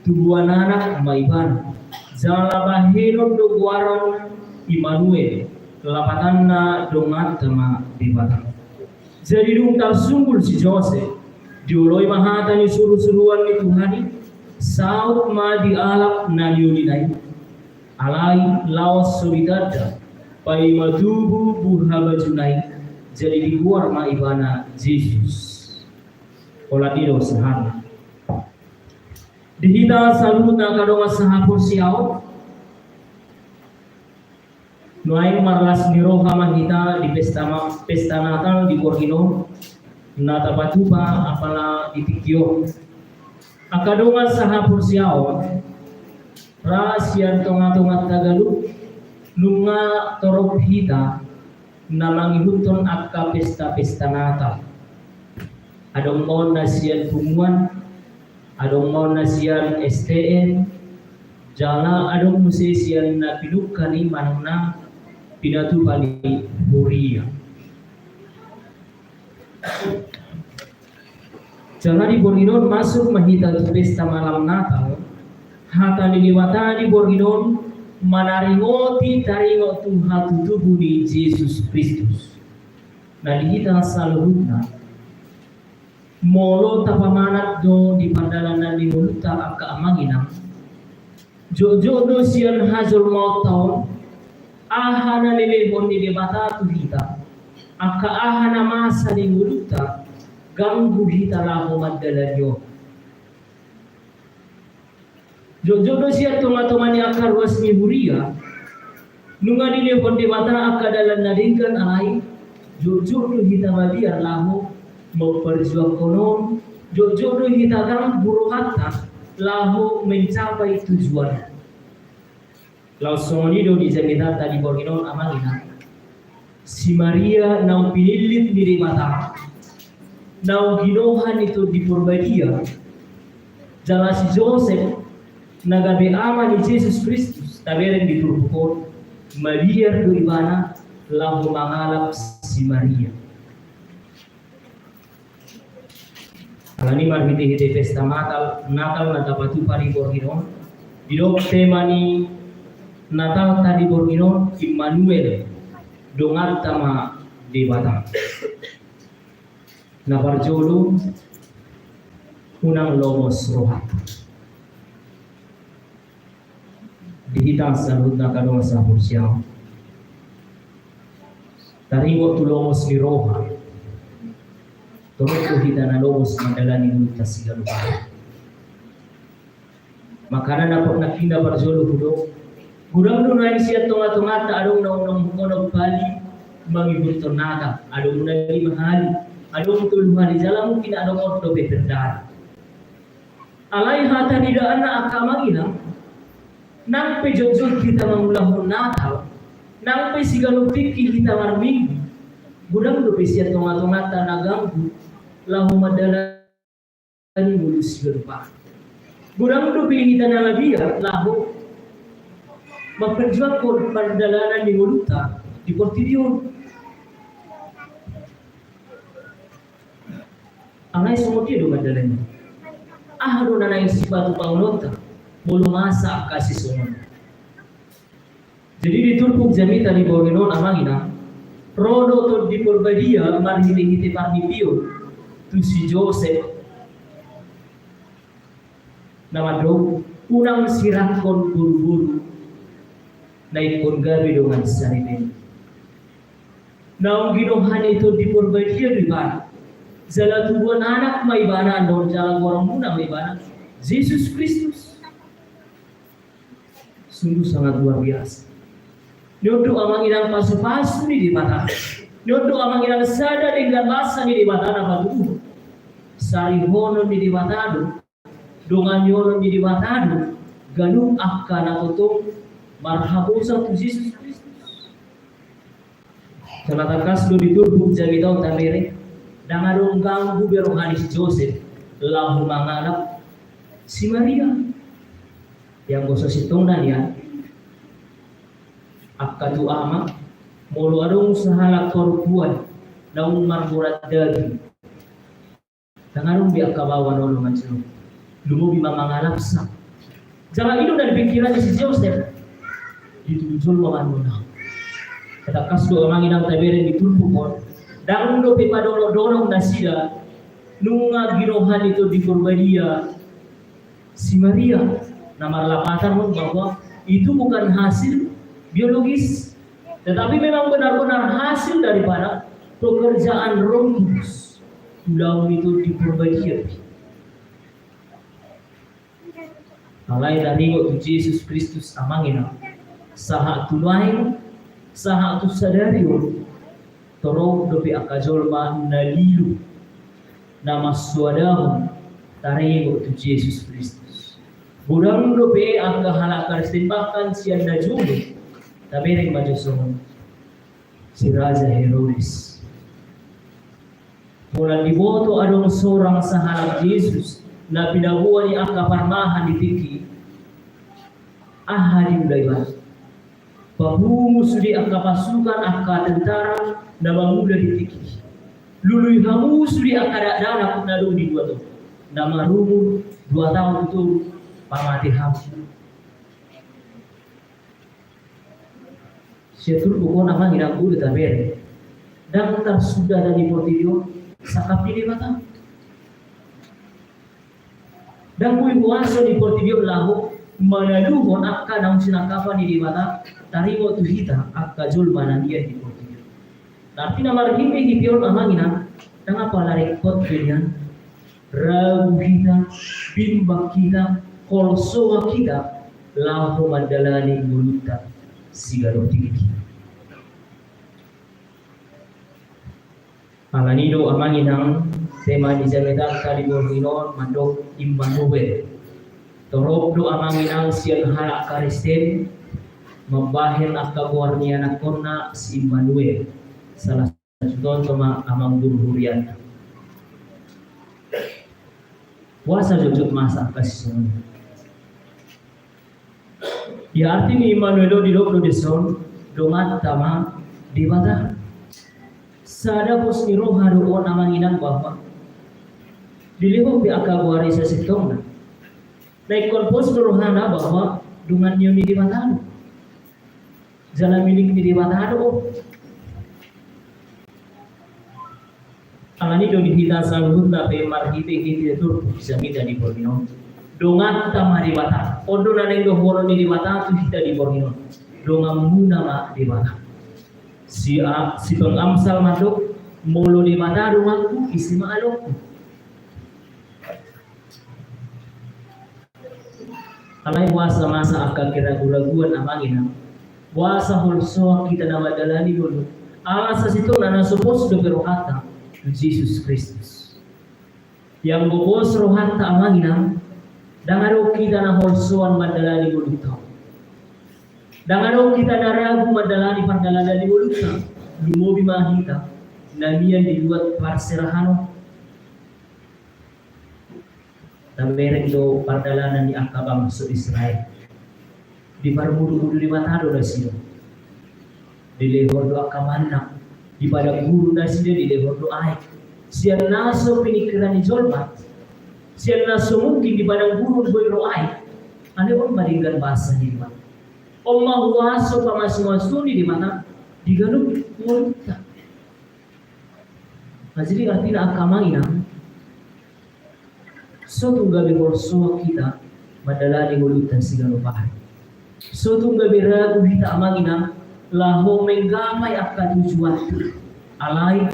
tubuan anak ma ibana, jala bahenon do goaron Immanuel, lapatanna: Donganta ma Debata. Jadi dung tarsunggul si Josep, dioloi ma hata ni surusuruan ni Tuhan i, saut ma dialap na niolina i. Alai laos so ditanda, paima tubu buha bajuna i, jadi digoar ma ibana Jesus. Holan i do sahatna. Di hita saluhutna angka dongan sahaporseaon, nuaeng marlas ni roha ma hita di pesta ma-, pesta Natal di borngin on na tapatupa apala di tingki on. Angka dongan sahaporseaon, ra sian tongatonga tagalup, nunga torop hita na mangihuthon angka pesta-pesta Natal. Adong ma on na sian punguan, adong ma on na sian S T M, jala adong muse sian na pinungka ni manang na pinatupa ni huria. Jala di borngin on masuk ma hita tu pesta malam Natal, hata ni Debata di borngin on manaringoti taringot tu hatutubu ni Jesus Kristus. Na di hita saluhutna, molo tapamanat do di pardalanan ni ngolunta angka amang inang, jotjot do sian hajolmaonta on aha na lehon ni Debata tu hita, angka aha na masa di ngolunta ganggu hita laho mandalani on. Jotjot do sian tongatonga ni angka ruas ni huria, nunga dilehon Debata angka dalan na denggan, alai jotjot do hita mabiar laho mamparjuangkon on, jotjot do hita ganggu rohanta laho mencapai tujuan. Laos songon i do di jamitanta di borngin on, amang inang. Si Maria naung pinillit ni Debata, naung ginohan ni Tondi Porbadia, jala si Josep na gabe ama ni Jesus Kristus, tabereng di turpuk on, mabiar do ibana laho mangalap si Maria. Alani marhite-hite pesta Natal, Natal na tapatupa di borngin on, didok tema ni Natalta di borngin on, Immanuel, donganta ma Debata. Na parjolo, unang lomos rohanta. Di hita saluhutna angka dongan sahaporseaon, taringot tu lomos ni roha, torop do hita na lomos mandalani ngolunta siganup ari. Makana na, na parjolo hudok, godang do naeng sian tonga-tonganta adong na unang, unang pali mangihuthon Natal, adong na lima hali, adong tolu hali, jala mungkin adong on dope perdana. Alai hataridaanna angka amang inang, nang pe jotjot hita mangulahon Natal, nang pe siganup tingki hita marminggu, godang dope sian tonga-tonganta na ganggu laho mandalani ngolu siganup ari. Godang dope hita na mabiar laho mamperjuangkon pardalanan ni ngolunta di portibi on. Alai songon dia do mandalani? Aha do na naeng sipatupaononta molo masa angka sisongon? Jadi di turpuk jamita di borngin on, amang inang, ro do Tondi Porbadia marhite-hite parnimpion tu si Josep, na mandok, unang sirangkon boru-boru na ingkon gabe dongan saripeon. Naung ginohan ni Tondi Porbadia do ibana, jala tubuan anak ma ibana, andor jala goarmuna ma ibana Jesus Kristus. Sungguh sangat luar biasa. Ni on do, amang inang, pasu-pasu ni Debata. Ni on do, amang inang, sada denggan basa ni Debata na patuduhon. Sarihonon ni Debata do, donganhonon ni Debata do ganup angka na tongtong marhaposan tu Jesus Kristus. Jala tangkas do di turpuk jamita on tabereng, ndang adong ganggu be roha ni si Josep laho mangalap si Maria. Ianggo so sintongna nian, angka tu ama, molo adong sahalak parompuan naung marborat daging, ndang adong be angka baoa na olo manjalo, lumobi ma mangalapsa. Jala i do na di pingkiran ni si Josep, dituju jolma ma annon ahu. Tangkas do, amang inang, tabereng di turpuk on, ndang dope padonok-donok nasida nunga ginohan ni Tondi Porbadia si Maria. Na marlapatan on bahwa itu bukan hasil biologis, tetapi memang benar-benar hasil daripada pekerjaan Roh Kudus, ulaon ni Tondi Porbadia. Alai taringot tu Jesus Kristus, amang inang, sahat tu nuaeng, sahat tu sadari on, torop dope angka jolma na lilo, na mansoadahon taringot tu Jesus Kristus. Godang dope angka halak Kristen, bahkan sian na jolo. Tabereng ma jo songon si Raja Herodes. Molo diboto adong sorang sahalak Jesus na pinaboa ni angka parmahan di tingki, aha diula ibana? Papungu sude angka pasukan, angka tentara na mangula di tingki. Lului hamu sude angka dakdanak na adong di luat on, na marumur dua taon tu pamate hamu. Sian turpuk on, amang inang, molo tabereng, ndang tarsundatan di portibi on sangkap ni Debata. Ndang boi huaso ni portibi on laho manaluhon angka naung sinangkapan ni Debata taringot tu hita angka jolma na nian di portibi on. Tapi na marhite-hite on, amang inang, ndang apala ringkot be nian ragu hita, bimbang hita, holsoan hita laho mandalani ngolunta siganup tingki. Alani do, amang inang, tema ni jamitanta di borngin on mandok Immanuel. Torop do, amang inang, sian halak Kristen mambahen angka goar ni anakkonna si Immanuel. Salah satuhon ma amang guru hurianta. Boasa jotjot masa angka sisongon i? Ia arti ni Immanuel on didok do dison, donganta ma Debata. Sada pos ni roha do on amang inang bahwa dilehon pe angka goar i sasintongna. Na ingkon pos do rohana bahwa dongan ni on ni Debata do. Jala milik ni Debata do. Alani do di hita saluhutna pe marhite hita turpuk jamita di borngin on. Donganta ma Debata. On do na naeng dohonon ni Debata tu hita di borngin on. Donganmuna ma Debata. Si a, si pengamsal mandok, molo Debata donganku, ise ma alongku. Alai boasa masa angka keraguraguan amang inang? Boasa holsoan hita na mandalani ngolu? Ala sasintongna na so pos dope rohanta tu Jesus Kristus. Ia anggo pos rohanta amang inang, ndang adong hita na holsoan mandalani ngolunta on. Ndang adong hita na ragu mandalani pardalanan ni ngolunta. Lumobi ma hita na mian di luat parserahan on. Tabereng do pardalanan ni angka bangso Israel. Diparmudurudu Debata do nasida. Dilehon do angka manna. Di padang gurun nasida dilehon do aek. Sian na so piningkiran ni jolma. Sian na so mungkin di padang gurun boi ro aek. Alai on ma denggan basa ni Debata. On ma huaso pamasumasu ni Debata. Di ganup ngolunta. Nah, jadi artina angka amang inang, so tung gabe holsoan hita mandalani ngolunta siganup ari. So tung gabe ragu hita amang inang laho menggapai angka tujuan. Alai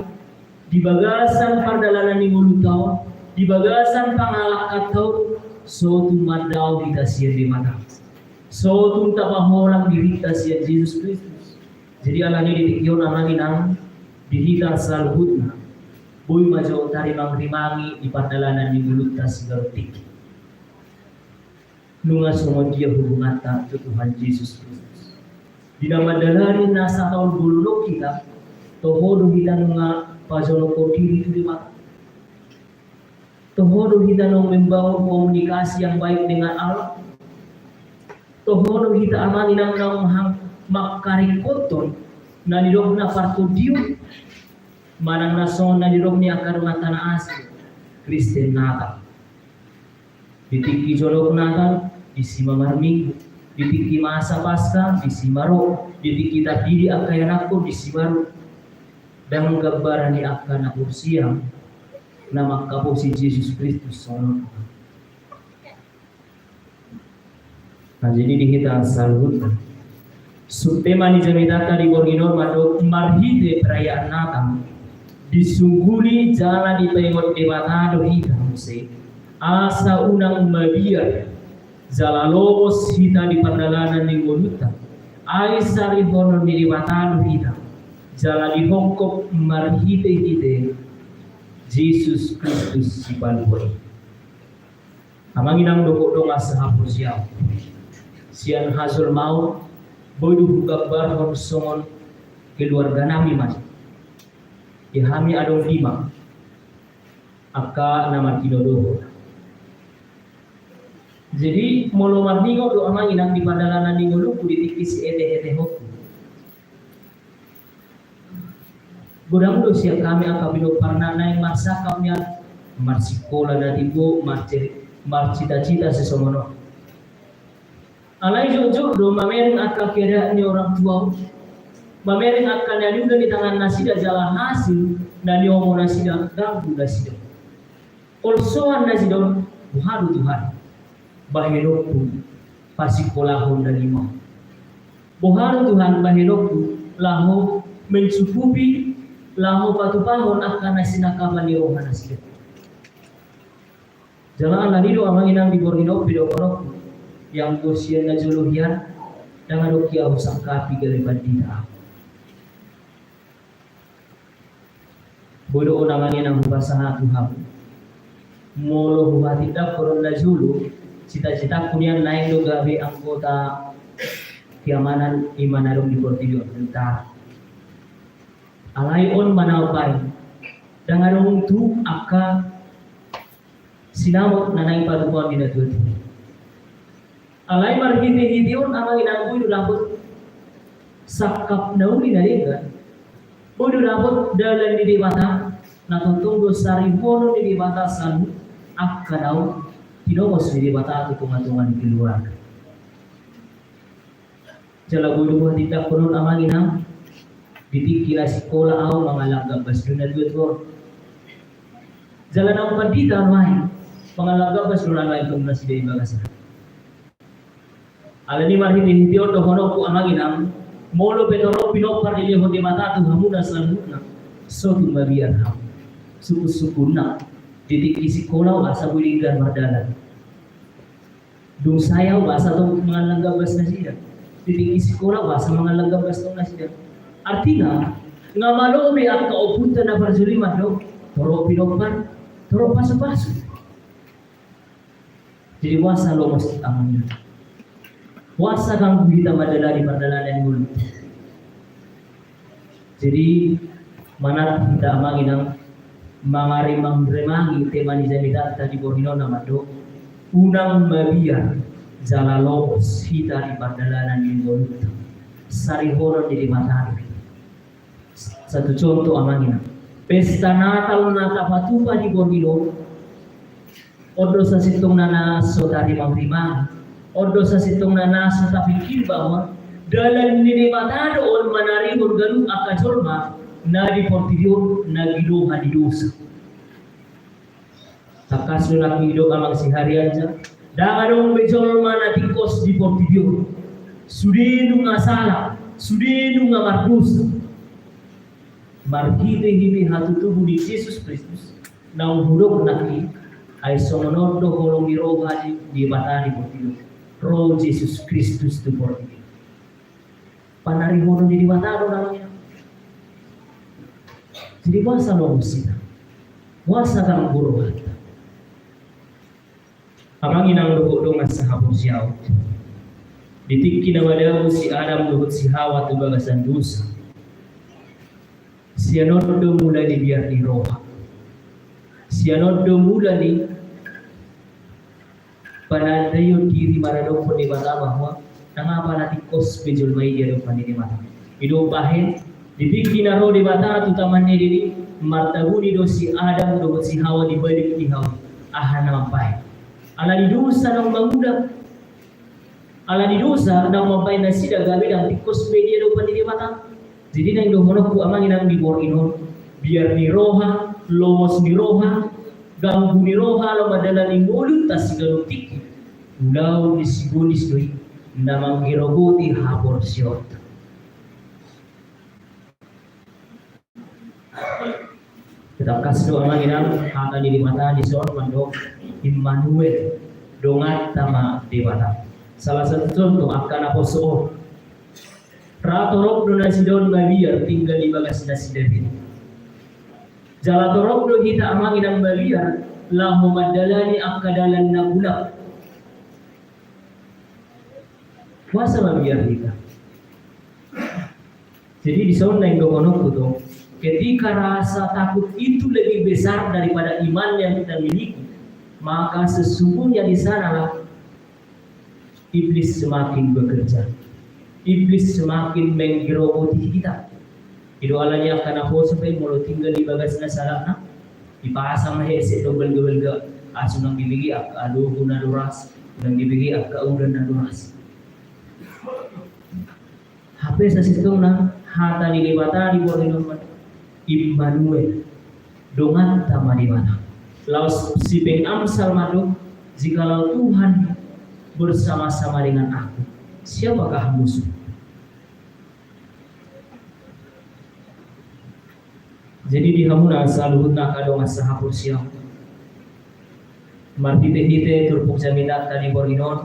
di bagasan pardalanan ni ngolunta on, di bagasan pangalangkanta on, so tung mandao hita sian Debata. So tung tapaholang dirinta sian Jesus Kristus. Jadi alani di tingki on amang inang, di hita saluhutna boi ma jo tarimangrimangi di pardalanan ni ngolunta siganup tingki. Nunga songon dia hubunganta tu Tuhan Jesus Kristus? Di na mandalani na sataon bolon on hita, toho do hita nunga pajonokhon diri tu Debata? Toho do hita naung membangun komunikasi yang baik dengan Allah? Toho do hita amang inang naung mangkaringkothon na nidokna partondion? Manang na songon na nidok ni angka donganta na asing, Kristen Natal. Di tingki jonok Natal, disi ma marminggu. Di tingki masa Paskah, disi ma ro. Di tingki tardidi angka ianakhon, disi ma ro. Ndang gambaran ni angka na porsea na mangkaposi Jesus Kristus songon on. Nah, jadi di hita saluhutna, subtema ni jamitanta di borngin on mandok marhite perayaan Natal, disungguli jala dipaingot Debata do hita muse, asa unang mabiar jala lobos hita di pardalanan ni ngolunta. Ai sarihonon ni Debata do hita jala dihongkop marhitehite Jesus Kristus Sipalua i. Amang inang dohot dongan sahaporseaon, sian hajolmaon boi do hugambarhon songon keluarga nami ma. Di hami adong lima angka na martinodohon. Jadi molo marningot do amang inang di pardalanan ni ngolungku di tingki sietehetehonku, godang do sian hami angka pinomparna naeng marsangkap nian, marsikola na timbo, marcitacita sisongon on. Alai jotjot do mamereng angka keadaan ni orang tua on, mamereng angka na niula ni tangan nasida jala hasil na niomo nasida ganggu nasida. Holsoan nasida on, boha do Tuhan bahenonku parsikolahon na lima on? Boha do Tuhan bahenonku laho mencukupi, laho patupahon angka na sinangkapan ni roha nasida? Jala alani do amang inang di borngin on pe dohononku, ianggo sian na jolo hian, ndang adong hea husangkapi gabe pandita. Boi do on amang inang hupasahat tu hamu. Molo huhatindangkon on na jolo, citacitangku nian naeng do gabe anggota keamanan i ma na adong di portibi on, tentara. Alai on ma na umbaen, ndang adong tu angka sinamot na naeng patupahon ni natuatua. Alai marhite-hite on amang inang, boi do dapot sangkap na uli na denggan. Boi do dapot dalan ni Debata, na tongtong do sarihonon ni Debata saluhut angka na tinongos ni Debata tu tonga-tonga ni keluarga. Jala boi do huhatindangkon on amang inang, di tingki na sikola ahu mangallang gambas do na tua-tua on. Jala naung pandita ahu nuaeng, mangallang gambas do na nuaeng tu nasida di bagasan. Alani marhite-hite on dohononku amang inang, molo pe torop pinompar dilehon Debata tu hamuna saluhutna, so tung mabiar hamu. Sungkun-sungkunna, di tingki sikola ahu asa boi denggan mardalan. Dung sae ahu asa tong mangallang gambas nasida. Di tingki sikola ahu asa mangallang gambas tong nasida. Artina, nga malo be angka ompunta na parjolo i mandok, torop pinompar, torop pasu-pasu. Jadi boasa lomos hita amang inang? Boasa ganggu hita mandalani pardalanan ngolu? Jadi manat hita amang inang, mangaremang-remangi tema ni jamitanta di borngin on na mandok, unang mabiar jala lomos hita di pardalanan ni ngolunta. Sarihonon ni Debata do. Satu contoh amang inang, pesta Natal na tapatupa di borngin on, on do sasintongna na so tarimang-rimang, on do sasintongna na so tapikir bahwa dalan ni Debata do on manarihon ganup angka jolma na di portibi on na gidoha ni dosa. Tangkas do nangkin didok amang siharianja, ndang adong be jolma na tingkos di portibi on. Sude nunga sala, sude nunga mardosa. Marhite-hite hatutubu ni Jesus Kristus, naung hudok nangkin, ai songon on do holong ni roha ni Debata di portibi on. Ro Jesus Kristus tu portibi on. Panarihonon ni Debata do na amang inang. Jadi boasa lomos hita? Boasa ganggu rohanta? Amang inang dohot dongan sahaporseaon, di tingki na madabu si Adam dohot si Hawa tu bagasan dosa, sian on do mula ni biar ni roha. Sian on do mula ni panandaion diri maradophon Debata bahwa ndang apa na tingkos be jolma i di adopan ni Debata. Didok bahen, di tingki na ro Debata tu Taman Eden i, martabuni do si Adam dohot si Hawa di balik ni hau i. Aha na mambahen? Ala ni dosa naung mangula. Ala ni dosa naung mambahen nasida gabe ndang tingkos be di adopan ni Debata. Jadi naeng dohononku amang inang di borngin on, biar ni roha, lomos ni roha, ganggu ni roha laho mandalani ngolunta siganup tingki. Ulaon ni sibolis do i na manggerogoti haporseaonta. Tangkas do amang inang, hata ni Debata dison mandok, Immanuel, donganta ma Debata. Salah satu contoh angka naposo on. Ra torop do nasida on mabiar tinggal di bagas nasida be. Jala torop do hita amang inang mabiar laho mandalani angka dalan na bulak. Boasa mabiar hita? Jadi dison naeng dohononku do, ketika rasa takut itu lebih besar daripada iman yang kita miliki, maka sesungguhnya di sanalah iblis semakin bekerja. Iblis semakin menggerogoti kita. I do ala ni angka naposo pe molo tinggal di bagasna sahalakna, dipasang ma hesek do balga-balga, asa unang dibege angka alogo na doras, unang dibege angka udan na doras. Hape sasintongna hata ni Debata di borngin on, Immanuel, donganta ma Debata. Laos si pengamsal mandok, jikalau Tuhan bersama-sama dengan aku, siapakah musuh? Jadi di hamuna saluhutna angka dongan sahaporseaon, marhite-hite turpuk jamitanta di borngin on,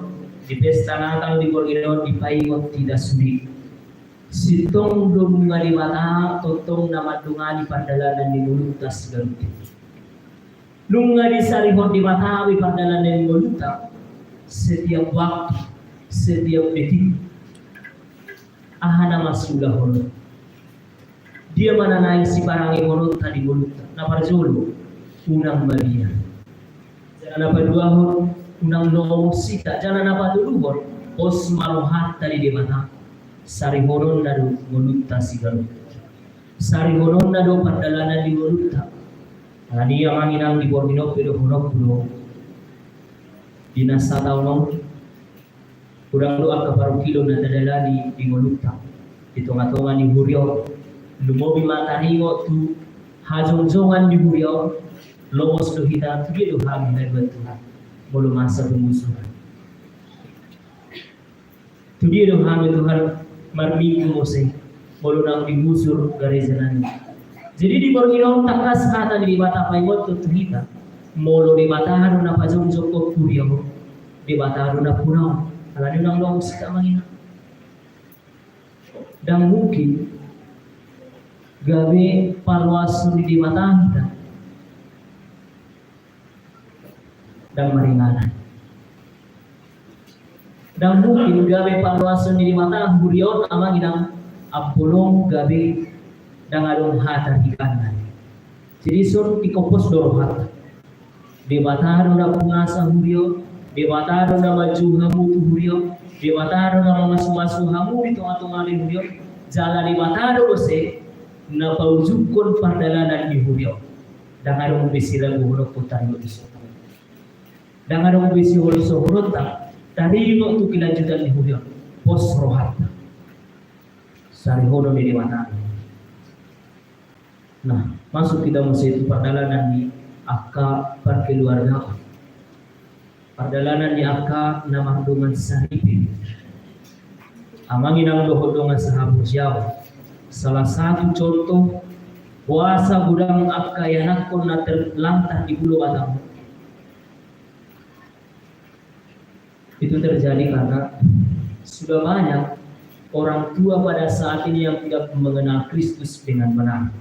di pesta Natal di borngin on dipaingot hita sude. Sintong do nunga Debata tongtong na mandongani pardalanan ni ngolunta siganup tingki. Nunga disarihon Debata be pardalanan ni ngolunta setiap waktu, setiap detik. Aha na masiulahon? Dia ma na naeng siparangehononta di ngolunta? Na parjolo, unang mabiar. Jala na paduahon, unang lomos hita. Jala na patoluhon, pos ma rohanta di Debata, sarihononna do ngolunta siganup. Sarihononna do pardalanan ni ngolunta. Alani i amang inang di borngin on pe dohononku do, di na sataon on, godang do angka parungkilon na tadalani di ngolunta, di tongatonga ni huria on. Lumobi ma taringot tu hajongjongan ni huria on, lomos do hita, tu dia do hami haduan Tuhan molo masa penggusuran? Tu dia do hami Tuhan marminggu muse molo naung digusur gareja nami? Jadi di borngin on tangkas hata ni Debata paingothon tu hita. Molo Debata do na pajongjonghon huria on, Debata do na punaon. Alani unang lomo hita amang inang. Ndang mungkin gabe paloashon ni Debata hita ndang maringanan. Ndang mungkin gabe paloashon ni Debata huria on amang inang, ampo long gabe ndang adong hata higangan. Jadi son dikompos do rohanta. Debata do na pungasa huria on, Debata do na manjou hamu tu huria on, Debata do na mamasumasu hamu di tongatonga ni huria on. Jala Debata do muse na paujunghon pardalanan ni huria on. Ndang adong be siraguhononta taringot tu son. Ndang adong be sihol sohononta taringot tu kelanjutan ni huria on. Pos rohanta. Sarihonon ni Debata. Nah, masuk hita muse tu pardalanan ni angka parkeluargaon. Pardalanan ni angka na mardongan saripe. Amang inang dohot dongan sahaporseaon, salah satu contoh boasa godang angka ianakhon na terlantar di Pulo Batam. Itu terjadi karena sudah banyak orang tua pada saat ini yang tidak mengenal Kristus dengan benar.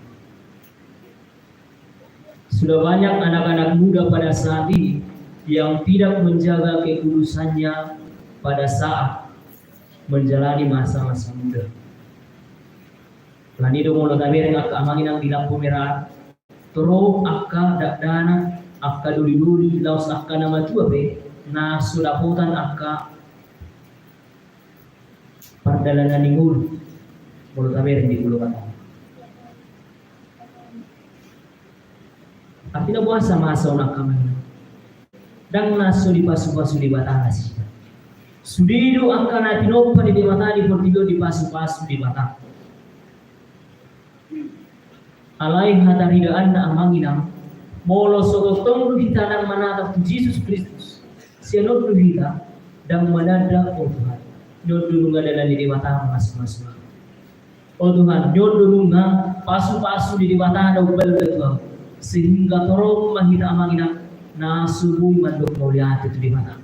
Sudah banyak anak-anak muda pada saat ini yang tidak menjaga kekudusannya pada saat menjalani masa-masa muda. Alani do molo tabereng angka amang inang di Lampu Merah, torop angka dakdanak, angka doli-doli, laos angka na matua pe na so dapotan angka pardalanan ni ngolu molo tabereng di Pulo Batam. Artina boasa masa on angka amang inang? Ndang na so dipasupasu Debata nasida. Sude do angka na tinompa ni Debata di portibi on dipasupasu Debata. Alai hataridaanna amang inang, molo so tongtong do hita ndang manatap tu Jesus Kristus, sian on do hita ndang mananda, o Tuhan, on do nunga dalan ni Debata masumasu. O Tuhan, on do nunga pasupasu ni Debata na umbalga tu ahu, sehingga torop ma hita amang inang na so boi mandok mauliate tu Debata.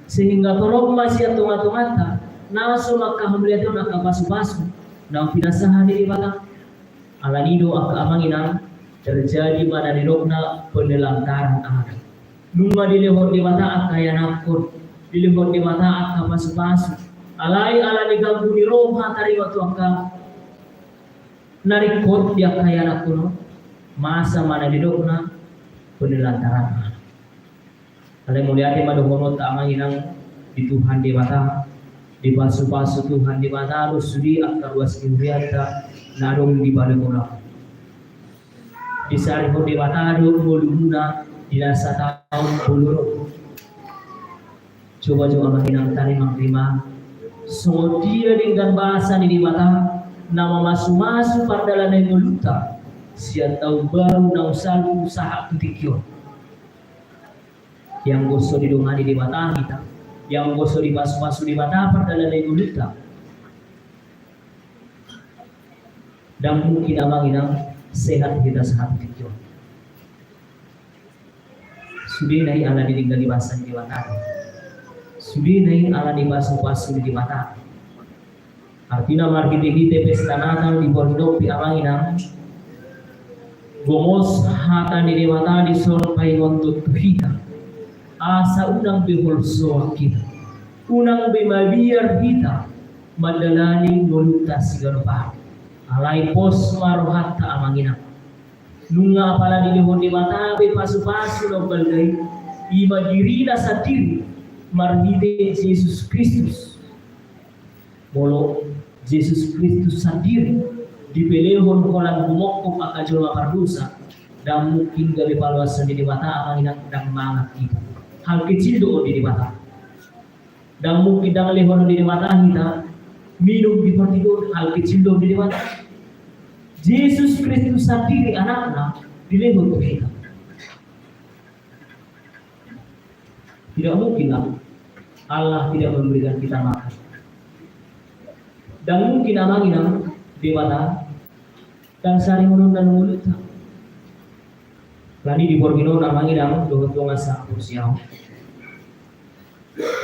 Sehingga torop ma sian tongatonganta na so mangkahamauliatehon angka pasupasu naung pinasahat ni Debata. Alani do angka amang inang terjadi ma na nidokna penelantaran anak. Nunga dilehon Debata angka ianakhon, dilehon Debata angka pasupasu. Alai alani ganggu ni roha taringot tu angka na ringkot di angka ianakhon on, masa ma na nidokna penelantaran anak. Alai mauliate ma dohononta amang inang di Tuhan Debata, dipasupasu Tuhan Debata do sude angka ruas ni hurianta na adong di balai bola. Disarihon Debata do ngolumuna di na sataon bolon on. Coba jo amang inang tarimang-rimang songon dia denggan basa ni Debata na mamasumasu pardalanan ni ngolunta sian taon baru naung salpu sahat tu tingki on. Ianggo so didongani Debata hita, ianggo so dipasupasu Debata pardalanan ni ngolunta, ndang mungkin amang inang sehat hita sahat tu tingki on. Sudena i ala ni denggan ni basa ni Debata. Sudena i ala ni pasupasu ni Debata. Artina marhitehite pesta Natal di borngin on pe amang inang, gomos hata ni Debata dison paingothon tu hita. Asa unang be holsoan hita, unang be mabiar hita mandalani ngolunta siganup ari. Alai pos ma rohanta amang inang. Nunga apala dilehon Debata be pasupasu na umbalga i, i ma dirina sandiri marhite Jesus Kristus. Molo Jesus Kristus sandiri dipelehon holan humongkop angka jolma pardosa, ndang mungkin gabe paloashon ni Debata, amang inang, ndang mangan hita. Hal kecil do on di Debata. Ndang mungkin, ndang lehonon ni Debata hita minum di portibi on, hal kecil do on di Debata. Jesus Kristus sandiri, Anakna, dilehon tu hita. Tidak mungkin lah Allah tidak memberikan kita makan. Ndang mungkin, amang inang, Debata ndang saringonon na ngolunta. Alani di borngin on, amang inang dohot dongan sahaporseaon,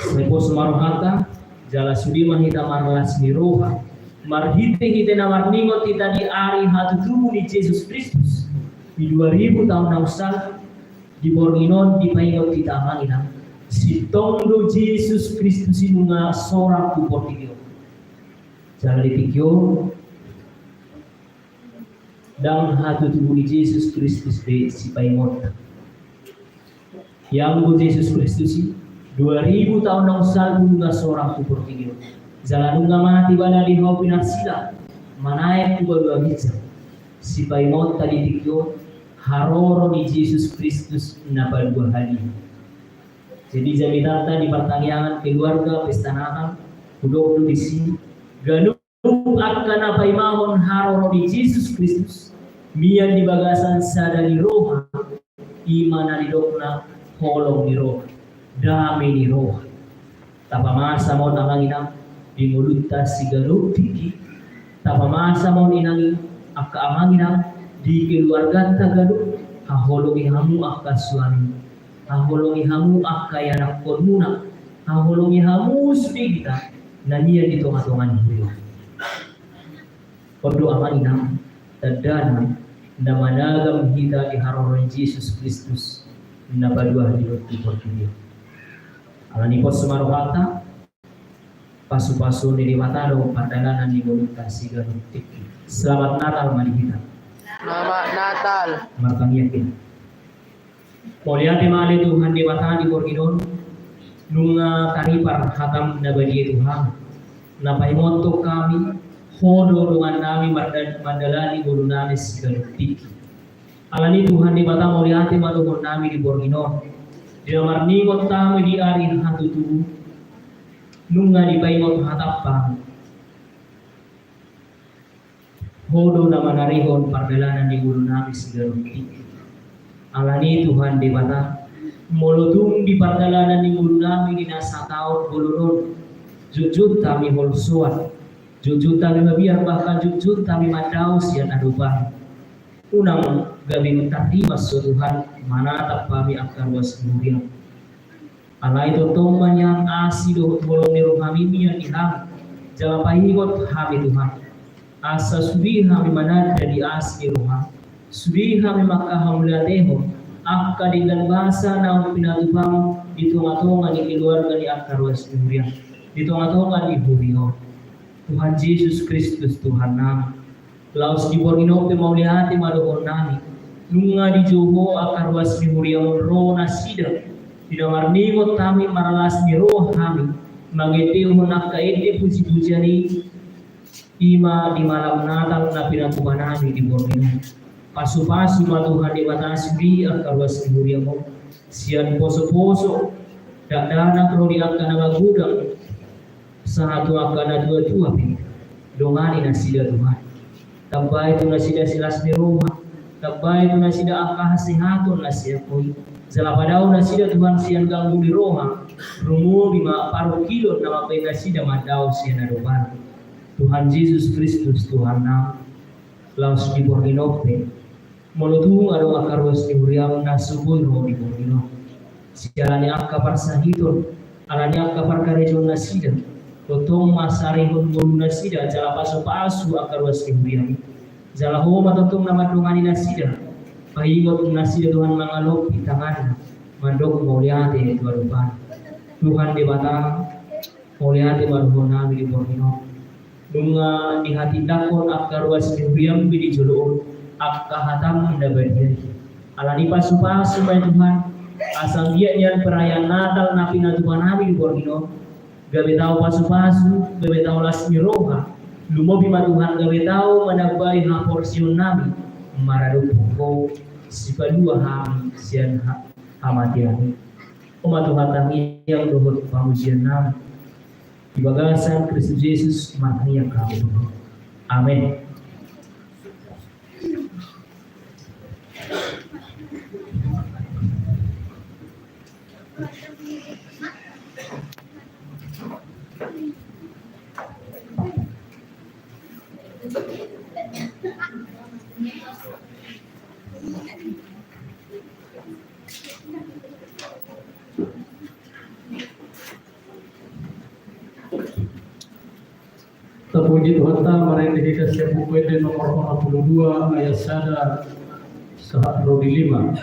sai pos ma rohanta, jala sude ma hita marlas ni roha marhitehite na marningot hita di ari hatutubu ni Jesus Kristus di dua ribu taon na salpu. Di borngin on dipaingot hita, amang inang, sintong do Jesus Kristus i nunga sorang tu portibi on. Jala di tingki on, ndang hatutubu ni Jesus Kristus be sipaingot. Ianggo Jesus Kristus i, dua ribu taon na salpu nunga sorang tu portibi on, jala nunga mate ibana di hau pinarsila, manaek tu banua ginjang. Sipaingot hita di tingki on haroro ni Jesus Kristus na paduahalion. Jadi, jamitanta di partangiangan keluarga pesta Natal, hudok do disi, ganup angka na paimahon haroro ni Jesus Kristus mian di bagasan sada ni roha, i ma na nidokna holong ni roha, dame ni roha. Tapamasa ma on, amang inang, di ngolunta siganup tingki. Tapamasa ma on, inang i, angka amang inang, di keluarganta ganup, haholongi hamu angka suami, haholongi hamu angka ianakkonmuna, haholongi hamu sude hita na mian di tongatonga ni huria. On do, amang inang, tandana na managam hita di haroro ni Jesus Kristus na paduahalion di portibi on. Alani pos ma rohanta, pasupasu ni Debata do pardalanan ni ngolunta siganup tingki. Selamat Natal ma di hita. Selamat Natal. Martangiang hita. Mauliate ma ale Tuhan Debata di borngin on, nunga taripar hatam na badia i Tuhan, na paingothon hami, Ho do dongannami marda-, mandalani ngolunami siganup tingki. Alani Tuhan Debata, mauliate ma dohononnami di borngin on, di na marningot hami di ari hatutubu, nunga dipaingot hatam hami. Ho do na manarihon pardalanan ni ngolunami siganup tingki. Alani Tuhan Debata, molo tung di pardalanan ni ngolunami di na sataon bolon on, jotjot hami holsoan, jotjot hami mabiar, bahkan jotjot hami mandao sian adopanMi, unang gabe tarrimas Ho Tuhan manatap hami angka ruas ni huriaM. Alai tongtong ma nian asi dohot holong ni rohaMi mian di hami, jala paingot hami Tuhan, asa sude hami mananda di asi ni rohaM, sude hami mangkahamauliatehon angka denggan basa naung pinatupaM di tongatonga ni keluarga ni angka ruas ni huriaM, di tongatonga ni huriaM. Tuhan Jesus Kristus Tuhannami, laos di borngin on pe mauliate ma dohononnami, nunga dijou Ho angka ruas ni huriaM on ro nasida, di na marningot hami marlas ni roha hami mangendehon angka ende pujipujian i, i ma di malam Natal na pinatupanami di borngin on. Pasupasu ma Tuhan Debata sude angka ruas ni huriaM on, sian posoposo, dakdanak ro di angka na magodang, sahat tu angka na tuatua pe, dongani nasida Tuhan. Tambai tu nasida silas ni roha, tambai tu nasida angka hasehaton na sian Ho i. Jala padao nasida Tuhan sian ganggu ni roha, rumobi ma parungkilon na mambahen nasida mandao sian adopanMi. Tuhan Jesus Kristus Tuhannami, laos di borngin on pe, molo tung adong angka ruas ni huriaM na so boi ro di borngin on, siala ni angka parsahiton, ala ni angka parkarejoon nasida, tongtong ma sarihon ngolu nasida jala pasupasu angka ruas ni huriaM i. Jala Ho ma tongtong na mandongani nasida, paingot nasida Tuhan mangalopi tanganMu, mandok mauliate tu adopanMu. Tuhan Debata, mauliate ma dohononnami di borngin on, nunga dihatindanghon angka ruas ni huriaM be di jolo on angka hataM na badia i. Ala ni pasupasu ma i Tuhan, asa anggiat nian perayaan Natal na pinatupanami di borngin on gabe tau pasupasu, gabe tau las ni roha. Lumobi ma Tuhan gabe tau manambai haporseaonnami maradophon Ho, sipalua hami sian ha-, hamatean i. On ma Tuhan tangiang dohot pamujiannami. Di bagasan Kristus Jesus martangiang hami. Amen. Tapuji Tuhanta, marende hita sian Buku Ende nomor onom pulu dua ayat sada sahat ro di lima.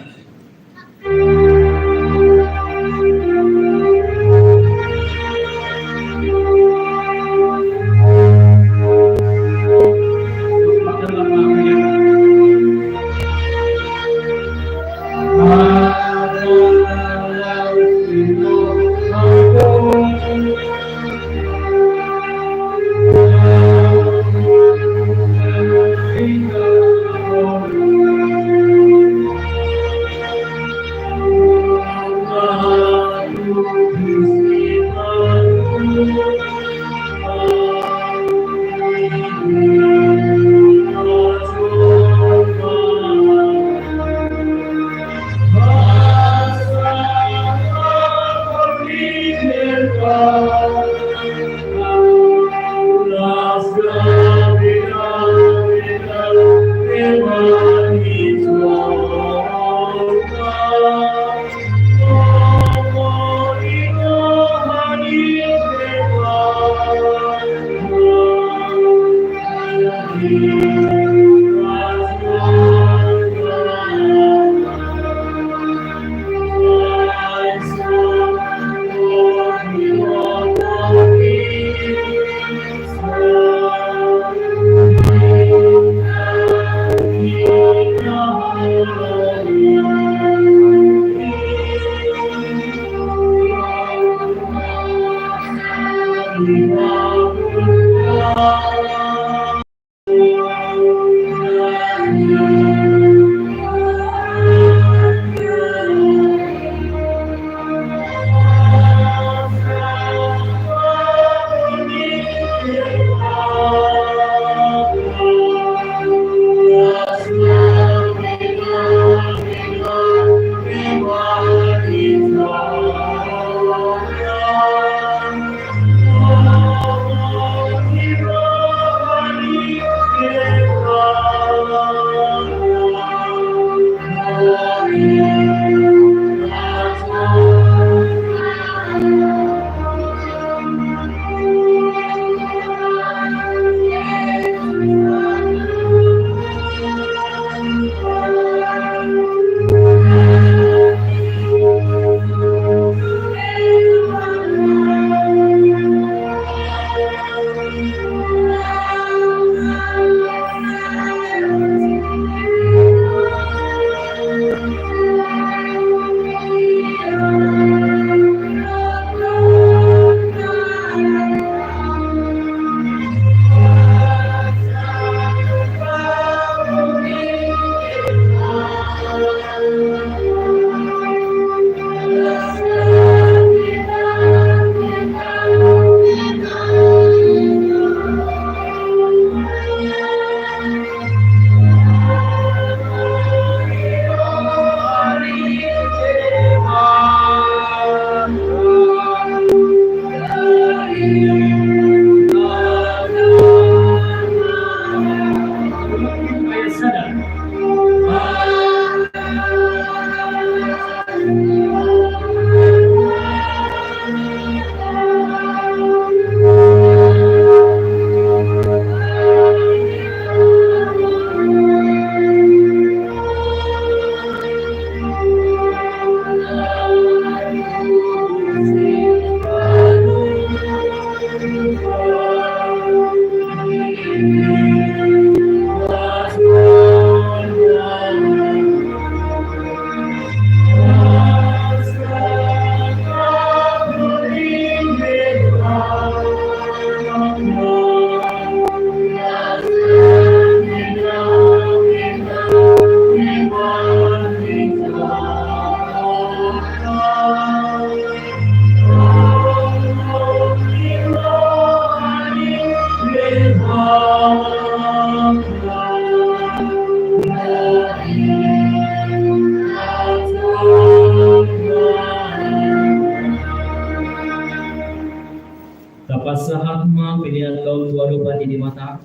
ma pelean gaul tu adopan ni Debata.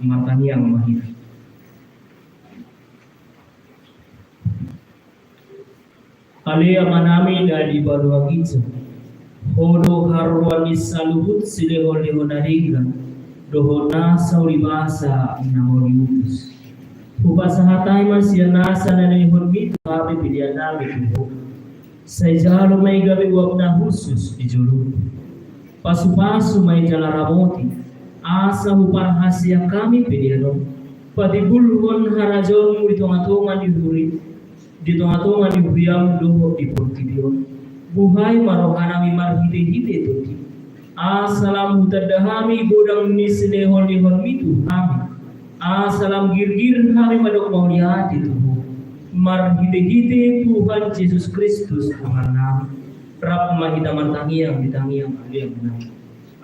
Martangiang ma hita. Ale Amanami na di banua ginjang, Ho do haroan ni saluhut silehonlehon na denggan dohot na sauri basa na mau diutus. Hupasahat hami ma sian nasa na nilehonmi tu hami peleannami tu Ho. Sai jalo ma i gabe uap na hushus di jolom. Pasupasu ma i jala ramoti, asa huparhaseang hami pelean on patimbulhon harajaonmu di tongatonga ni huria, di tongatonga ni huriam dohot di portibi on. Buhai ma rohanami marhitehite Tondi, asa lam hutanda hami godang ni silehonlehonmi tu hami, asa lam girgir hami mandok mauliate tu Ho. Marhitehite Tuhan Jesus Kristus Tuhannami. Rap ma hita martangiang di tangiang. Ale Amanami.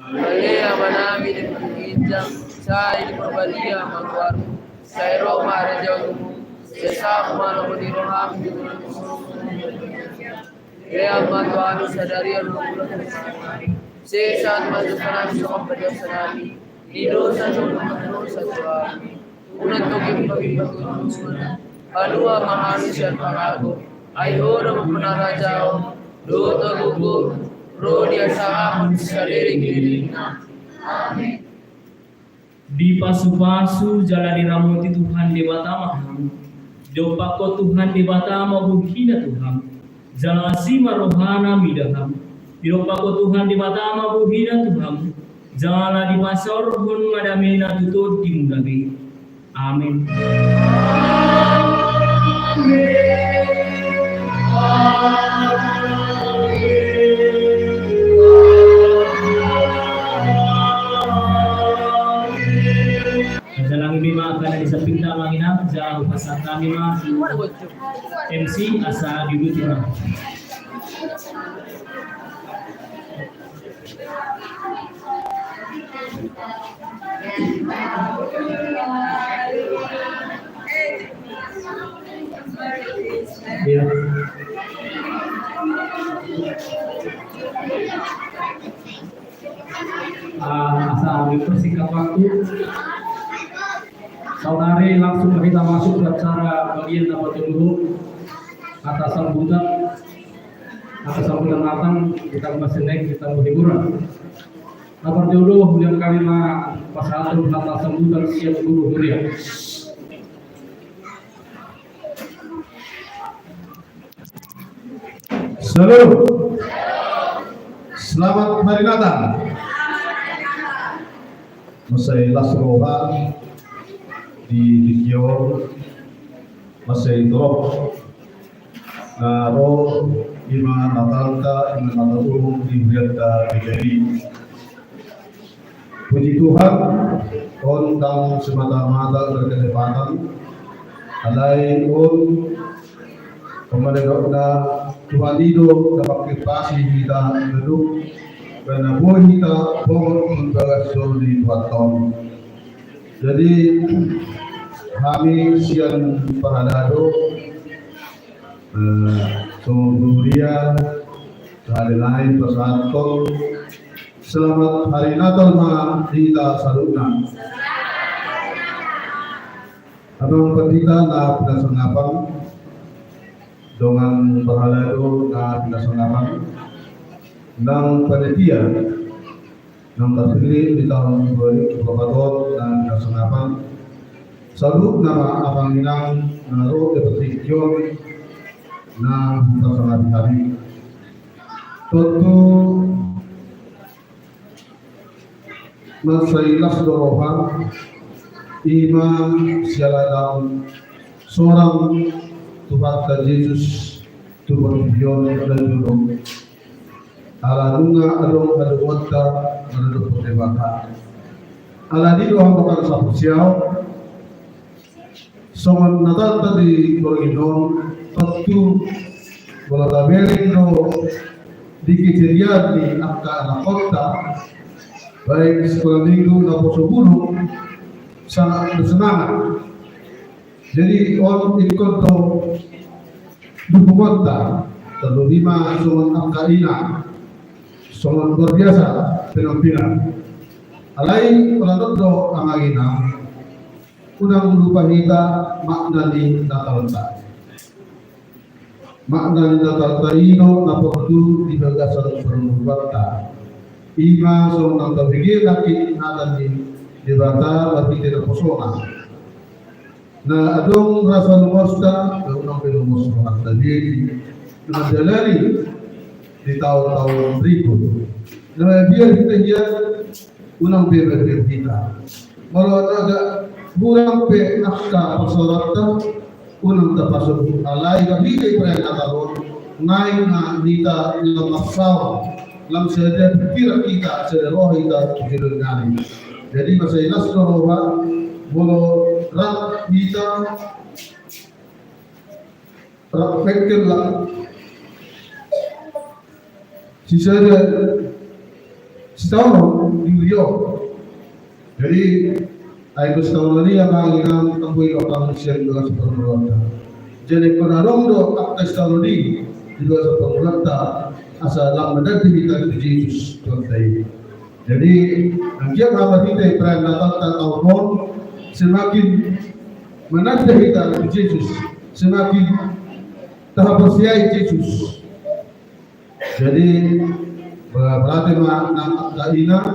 Ale Amanami na di banua ginjang, sai diparbadia ma goarmu, sai ro ma harajaonmu, sai saut ma lomo ni roham di banua ginjang. Lehon ma tu hami sadari on hangoluan ni rohanami. Sesa ma dosanami songon panyesal nami di dosa ni na mardosa tu hami. Unang togihon hami tu pargogoi, palua ma hami sian pangago. Ai Ho do mamboan harajaon dohot hagogoon, ro di hasangapon saleleng-lelengna. Amen. Dipasupasu jala diramoti Tuhan Debata ma hamu. Didompakkon Tuhan Debata ma bohina tu hamu, jala asi ma rohana mida hamu. Didompakkon Tuhan Debata ma bohina tu hamu, jala dipasaorhon ma damena tu tondimuna be. Amen. Jalang i ma angka na di sampingta, amang inang, jala hupasahat hami ma tu M C asa diuduti ma. Iya. Ah, asa dipersingkat waktu. Saonari langsung ma hita masuk ke acara bagian na patoluhon, kata sambutan. Kata sambutan, datang ditambah seneng, ditambah hiburan. Na parjolo, hujalo hami ma pasahathon kata sambutan sian guru huria. Salam. Selamat Hari Natal. Mansai las roha di tingki on, mansai torop na ro i ma Natalta, i ma Natal di hurianta di G K P I. Puji Tuhan, on ndang semata-mata berkesempatan, alai on, pamanegakna Tuhan i do na mangkepasi hita ganup, gabe na boi hita bongot tu bagas joro ni Tuhanta on. Jadi, hami sian parhalado, eh, songon huria, sahali nai pasahathon Selamat Hari Natal ma di hita saluhutna. Amang Pandita na pinasangapan, dongan parhalado na pinasangapan, nang panitia, nang tarpilih di taon dua ribu dua puluh empat on na pinasangapan, saluhutna ma amang inang na ro di tingki on na hupasangapi hami. Tontu mansai las do roha, i ma siala naung sorang Tuhanta Jesus tu portibi on na jolo. Ala nunga adong hadomuanta maradophon Debata. Alani do hamu angka na saporseaon, songon Natalta di borngin on, tontu molo tabereng do di keceriaan ni angka anakhonta, baik sekolah minggu, naposo bulung, sangat bersemangat. Jadi on ingkon do dukungonta, terlebih ma songon angka ina, songon luar biasa penampilan. Alai molo adong do amang inang, unang lupa hita makna ni Natalta. Makna ni Natalta i do na porlu di bagasan parngoluanta. I ma songon na tabege nangkin hata ni Debata marhite naposona. Na adong rasa lomosta, na unang pe lomos rohanta be di na mandalani di taon-taon berikut. Na mabiar hita hian, unang be mabiar hita. Molo na hurang pe angka parsaoranta, unang tapasobu, alai na hita i perayaan Natal on, naeng ma hita lam marsaor, lam sada pikiran hita, sada roha hita tu joloan nami. Jadi masa i las do roha, molo rap hita, rap pengkel lah. Sisada sitaonon di rio. Jadi ai do sitaonon i amang inang, tambui do angka manusia di bagasan parngoluanta. Jadi ingkon adong do angka sitaonon i di bagasan parngoluanta, asa lam mandok hita tu Jesus Tuhanta i. Jadi anggiat ma hita i perayaan Natalta taon on semakin mandok hita tu Jesus, semakin tahaporseai Jesus. Jadi berarti ma nang angka inang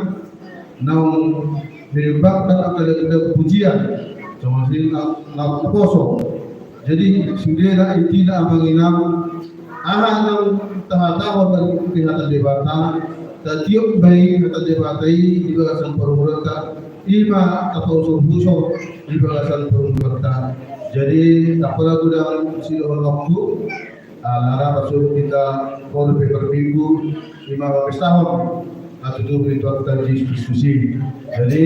naung menyumbangkan angka lagu-lagu pujian, songon i nang naposo. Jadi sude na intina amang inang, aha naung tahatahon di hata Debata, tatiop ma i hata Debata i di bagasan parngoluanta, i ma tapausor-usor di bagasan parngoluanta. Jadi tapala godang sidohononku, ala rap so hita molo pe parminggu, i ma pestahon na tutu ni Tuhanta Jesus Kristus i. Jadi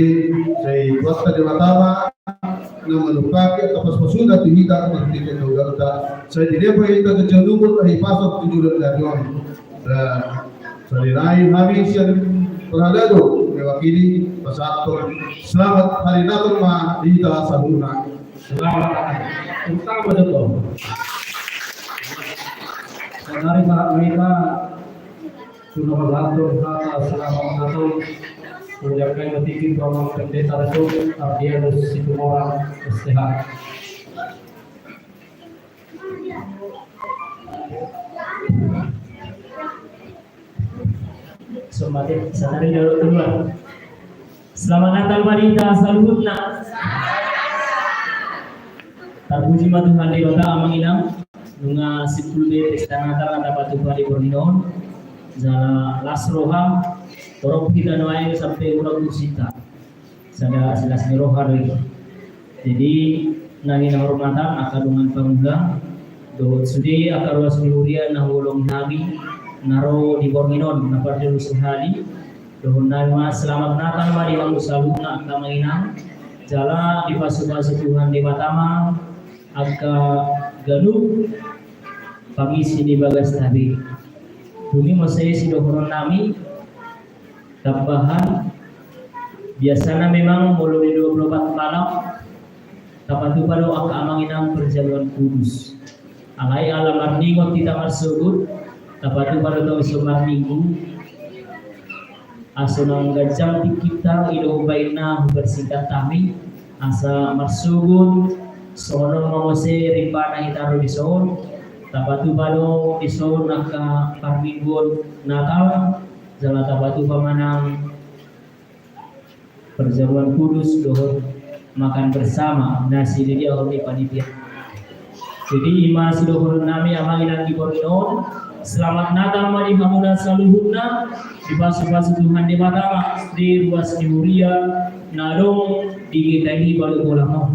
sai Tuhanta Debata ma na manumpahi angka pasu-pasuna tu hita marhite na ulaonta. Sai dilehon hita ganjang umur, ai pasok tu joloan nami on. Dan sahali nai hami sian parhalado mewakili pasahathon selamat hari Natal ma di hita saluhutna. Selamat Natal. Tepuk tangan buat Joto. Saudari, saudara kita, sudah berlangsung kata selamat Natal. Kemudian kami berpikir bahwa pendeta Rasul Ardianus Situmorang S T H. Selamat Natal ma di hita saluhutna. Tarpuji ma Tuhan Debata amang inang, nunga simpul be pesta Natal na tapatupa di borngin on, jala las roha, torop hita nuaeng sampe hurang tu hita. Sada silas ni roha do i. Jadi na hinahormatan angka dongan pangula dohot sude angka ruas ni huria na huolongi hami na ro di borngin on, na parjolo sahali dohononnami ma selamat Natal ma di hamu saluhutna angka amang inang, jala dipasupasu Tuhan Debata ma angka ganup pangisi ni bagasta be. Dung i muse sidohononnami, tambahan, biasana memang molo di dua puluh empat malam tapatupa do angka amang inang perjamuan kudus. Alai ala marningot hita marsogot, tapatupa do tong so marminggu. Asa unang ganjang tingkinta, i do umbahen na hupersingkat hami, asa marsogot songon on ma muse rimbana hita ro dison. Tapatupa do dison angka parmingguon Natal, jala tapatupa ma nang perjamuan kudus dohot makan bersama na sisadiahon ni panitia. Jadi i ma sidohononnami amang inang di borngin on, selamat Natal ma di hamuna saluhutna, dipasupasu Tuhan Debata ma di ruas ni huria na adong di G K I Balok Bolang on.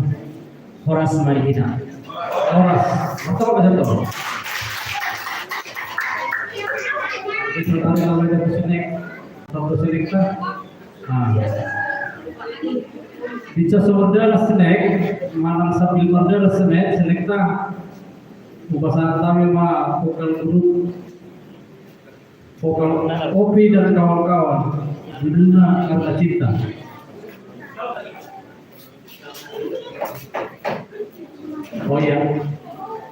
Horas ma di hita. Horas. Mantap, Pak Janto. Jadi, sementara namanya di sini, waktu sini kita, nah. Di cas mardalan snack, manang sambil mardalan snack, snack ta. Hupasahat hami ma vokal grup, vokal Opi dan kawan-kawan. Judulna Karena Cinta. Oh iya.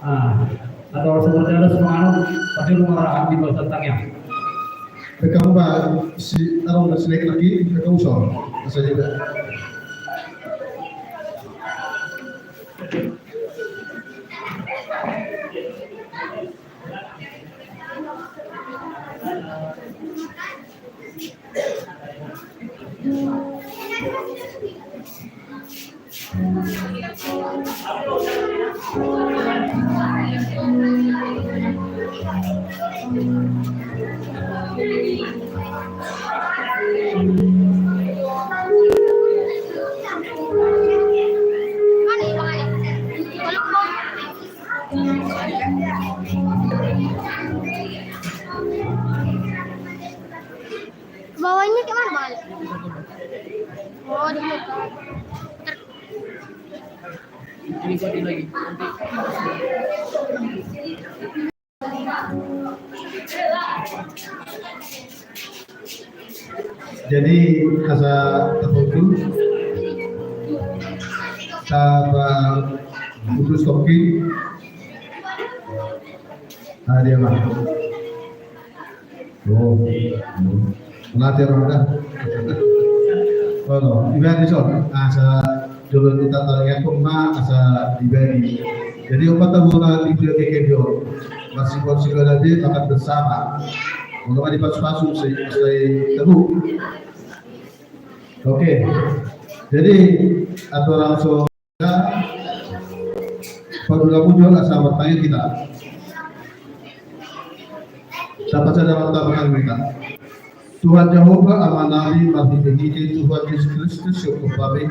Ah, atau seperti ada semangat, tapi lu marah di bawah tentang ya. Mereka mau si taruh dan snack lagi, mereka usah. Bisa juga. Bawahnya kayak mana, Bang? Oh, di muka. Ini buat lagi. Nanti. Jadi, asa terpukul. Tanpa putus kopi. Ah, dia mah. Oh. Nanti orang dah. Olo, ibari son. Asa jolo ni tatangiangkon ma, asa ibari. Jadi, opat tahun di dia keke dia. Masih konsekuensi makan bersama. Untuk di pasu-pasu, saya, saya teguh. Oke. Jadi, aturan so Paduka Pujon, asa martangiang hita. Tapasada ma hita martangiang hita. Tuhan Jahowa, Amanami, marhitehite Tuhan Jesus Kristus, Siompunami.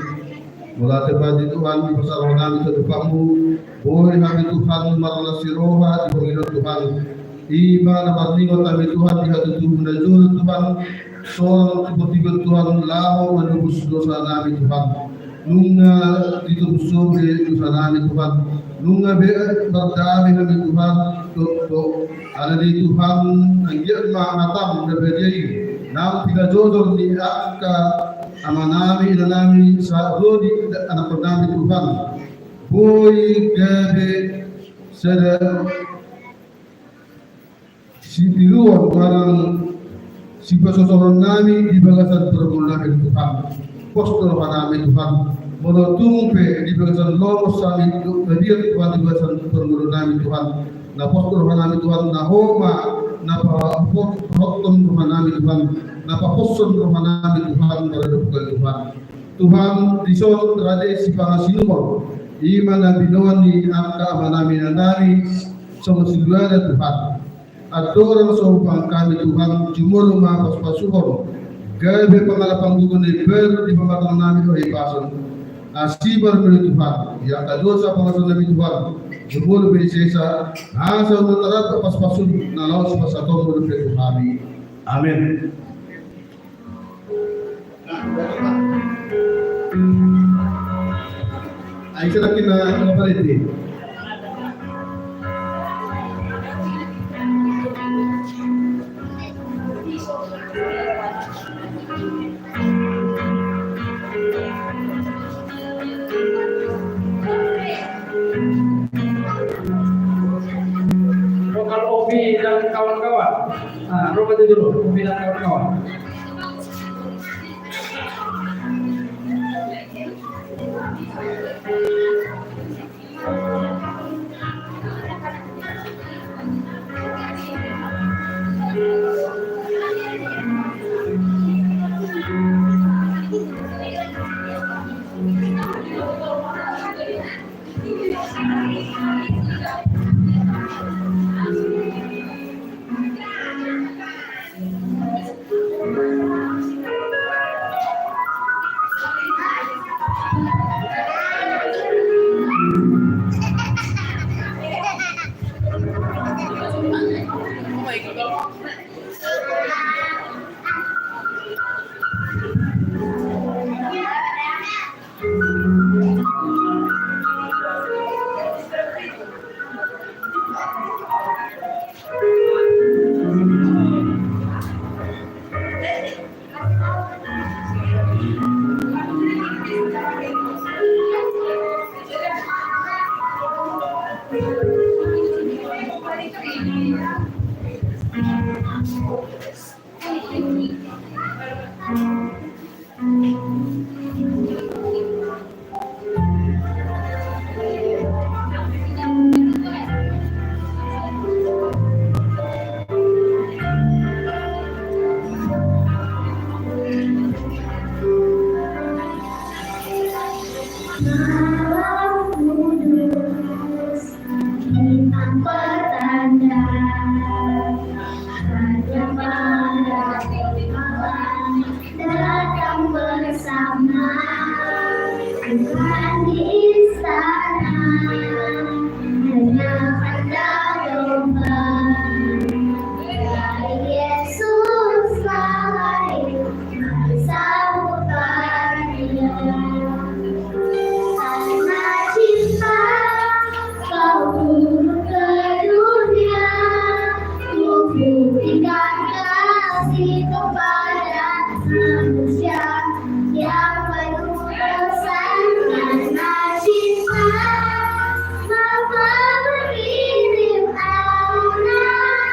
Mauliate ma di Tuhan, di pasahat rohanami tu adopanmu. Boi hami Tuhan, marlas ni roha, di hangoluan Tuhan. I ma na marningot hami Tuhan, di hatutubu na jolo Tuhan. Sonang tu portibi on Tuhan, laho manobus dosanami Tuhan. Nunga ditobus Ho be dosanami Tuhan. Nunga be mardame hami Tuhan. Tok, tok. Alani i Tuhan, anggiat ma hataM na badia i naung pinajojor ni angka amanami, inanami, sahat ro di anakkonnami Tuhan. Boi gabe sada sitiruon manang sipasosoronnami di bagasan parngoluonnami Tuhan. Pos do rohanami Tuhan. Molo tung pe di bagasan lomos hami do-, badia Tuhan di bagasan parngoluonnami Tuhan. Na pos do rohanami Tuhan, na Ho ma na pahothon rohanami Tuhan. Na paposhon rohanami Tuhan, maradophon Tuhan. Tuhan, dison rade sipangasinumon. I ma na binoan ni angka amanami, inanami, songon siluana Tuhan. Andorang so hupangkat hami Tuhan, jumolo ma pasupasuhon. Gabe pangalapan gogo na imbaru di pamatangannami dohot hahipason. Asi barmilo Tuhan, ia angka dosa pangasonami Tuhan. Jumolo be sesa, asa unang tarrap pasupasum, na laos pasahatonmu dope tu hami. Amen. Ai, sedang kita ngapain? Vokal Opi dan kawan-kawan. Nah, ro ma tu jolo, Opi dan kawan-kawan. Malam Kudus, bintang pertanda, raja pada malam datang bersama Tuhan di istana, hanya kandang domba, Yesus lahir. Karena cinta kau turun ke dunia, membuktikan kasih kepada manusia yang penuh dosa. Karena cinta, Bapa mengirim anaknya.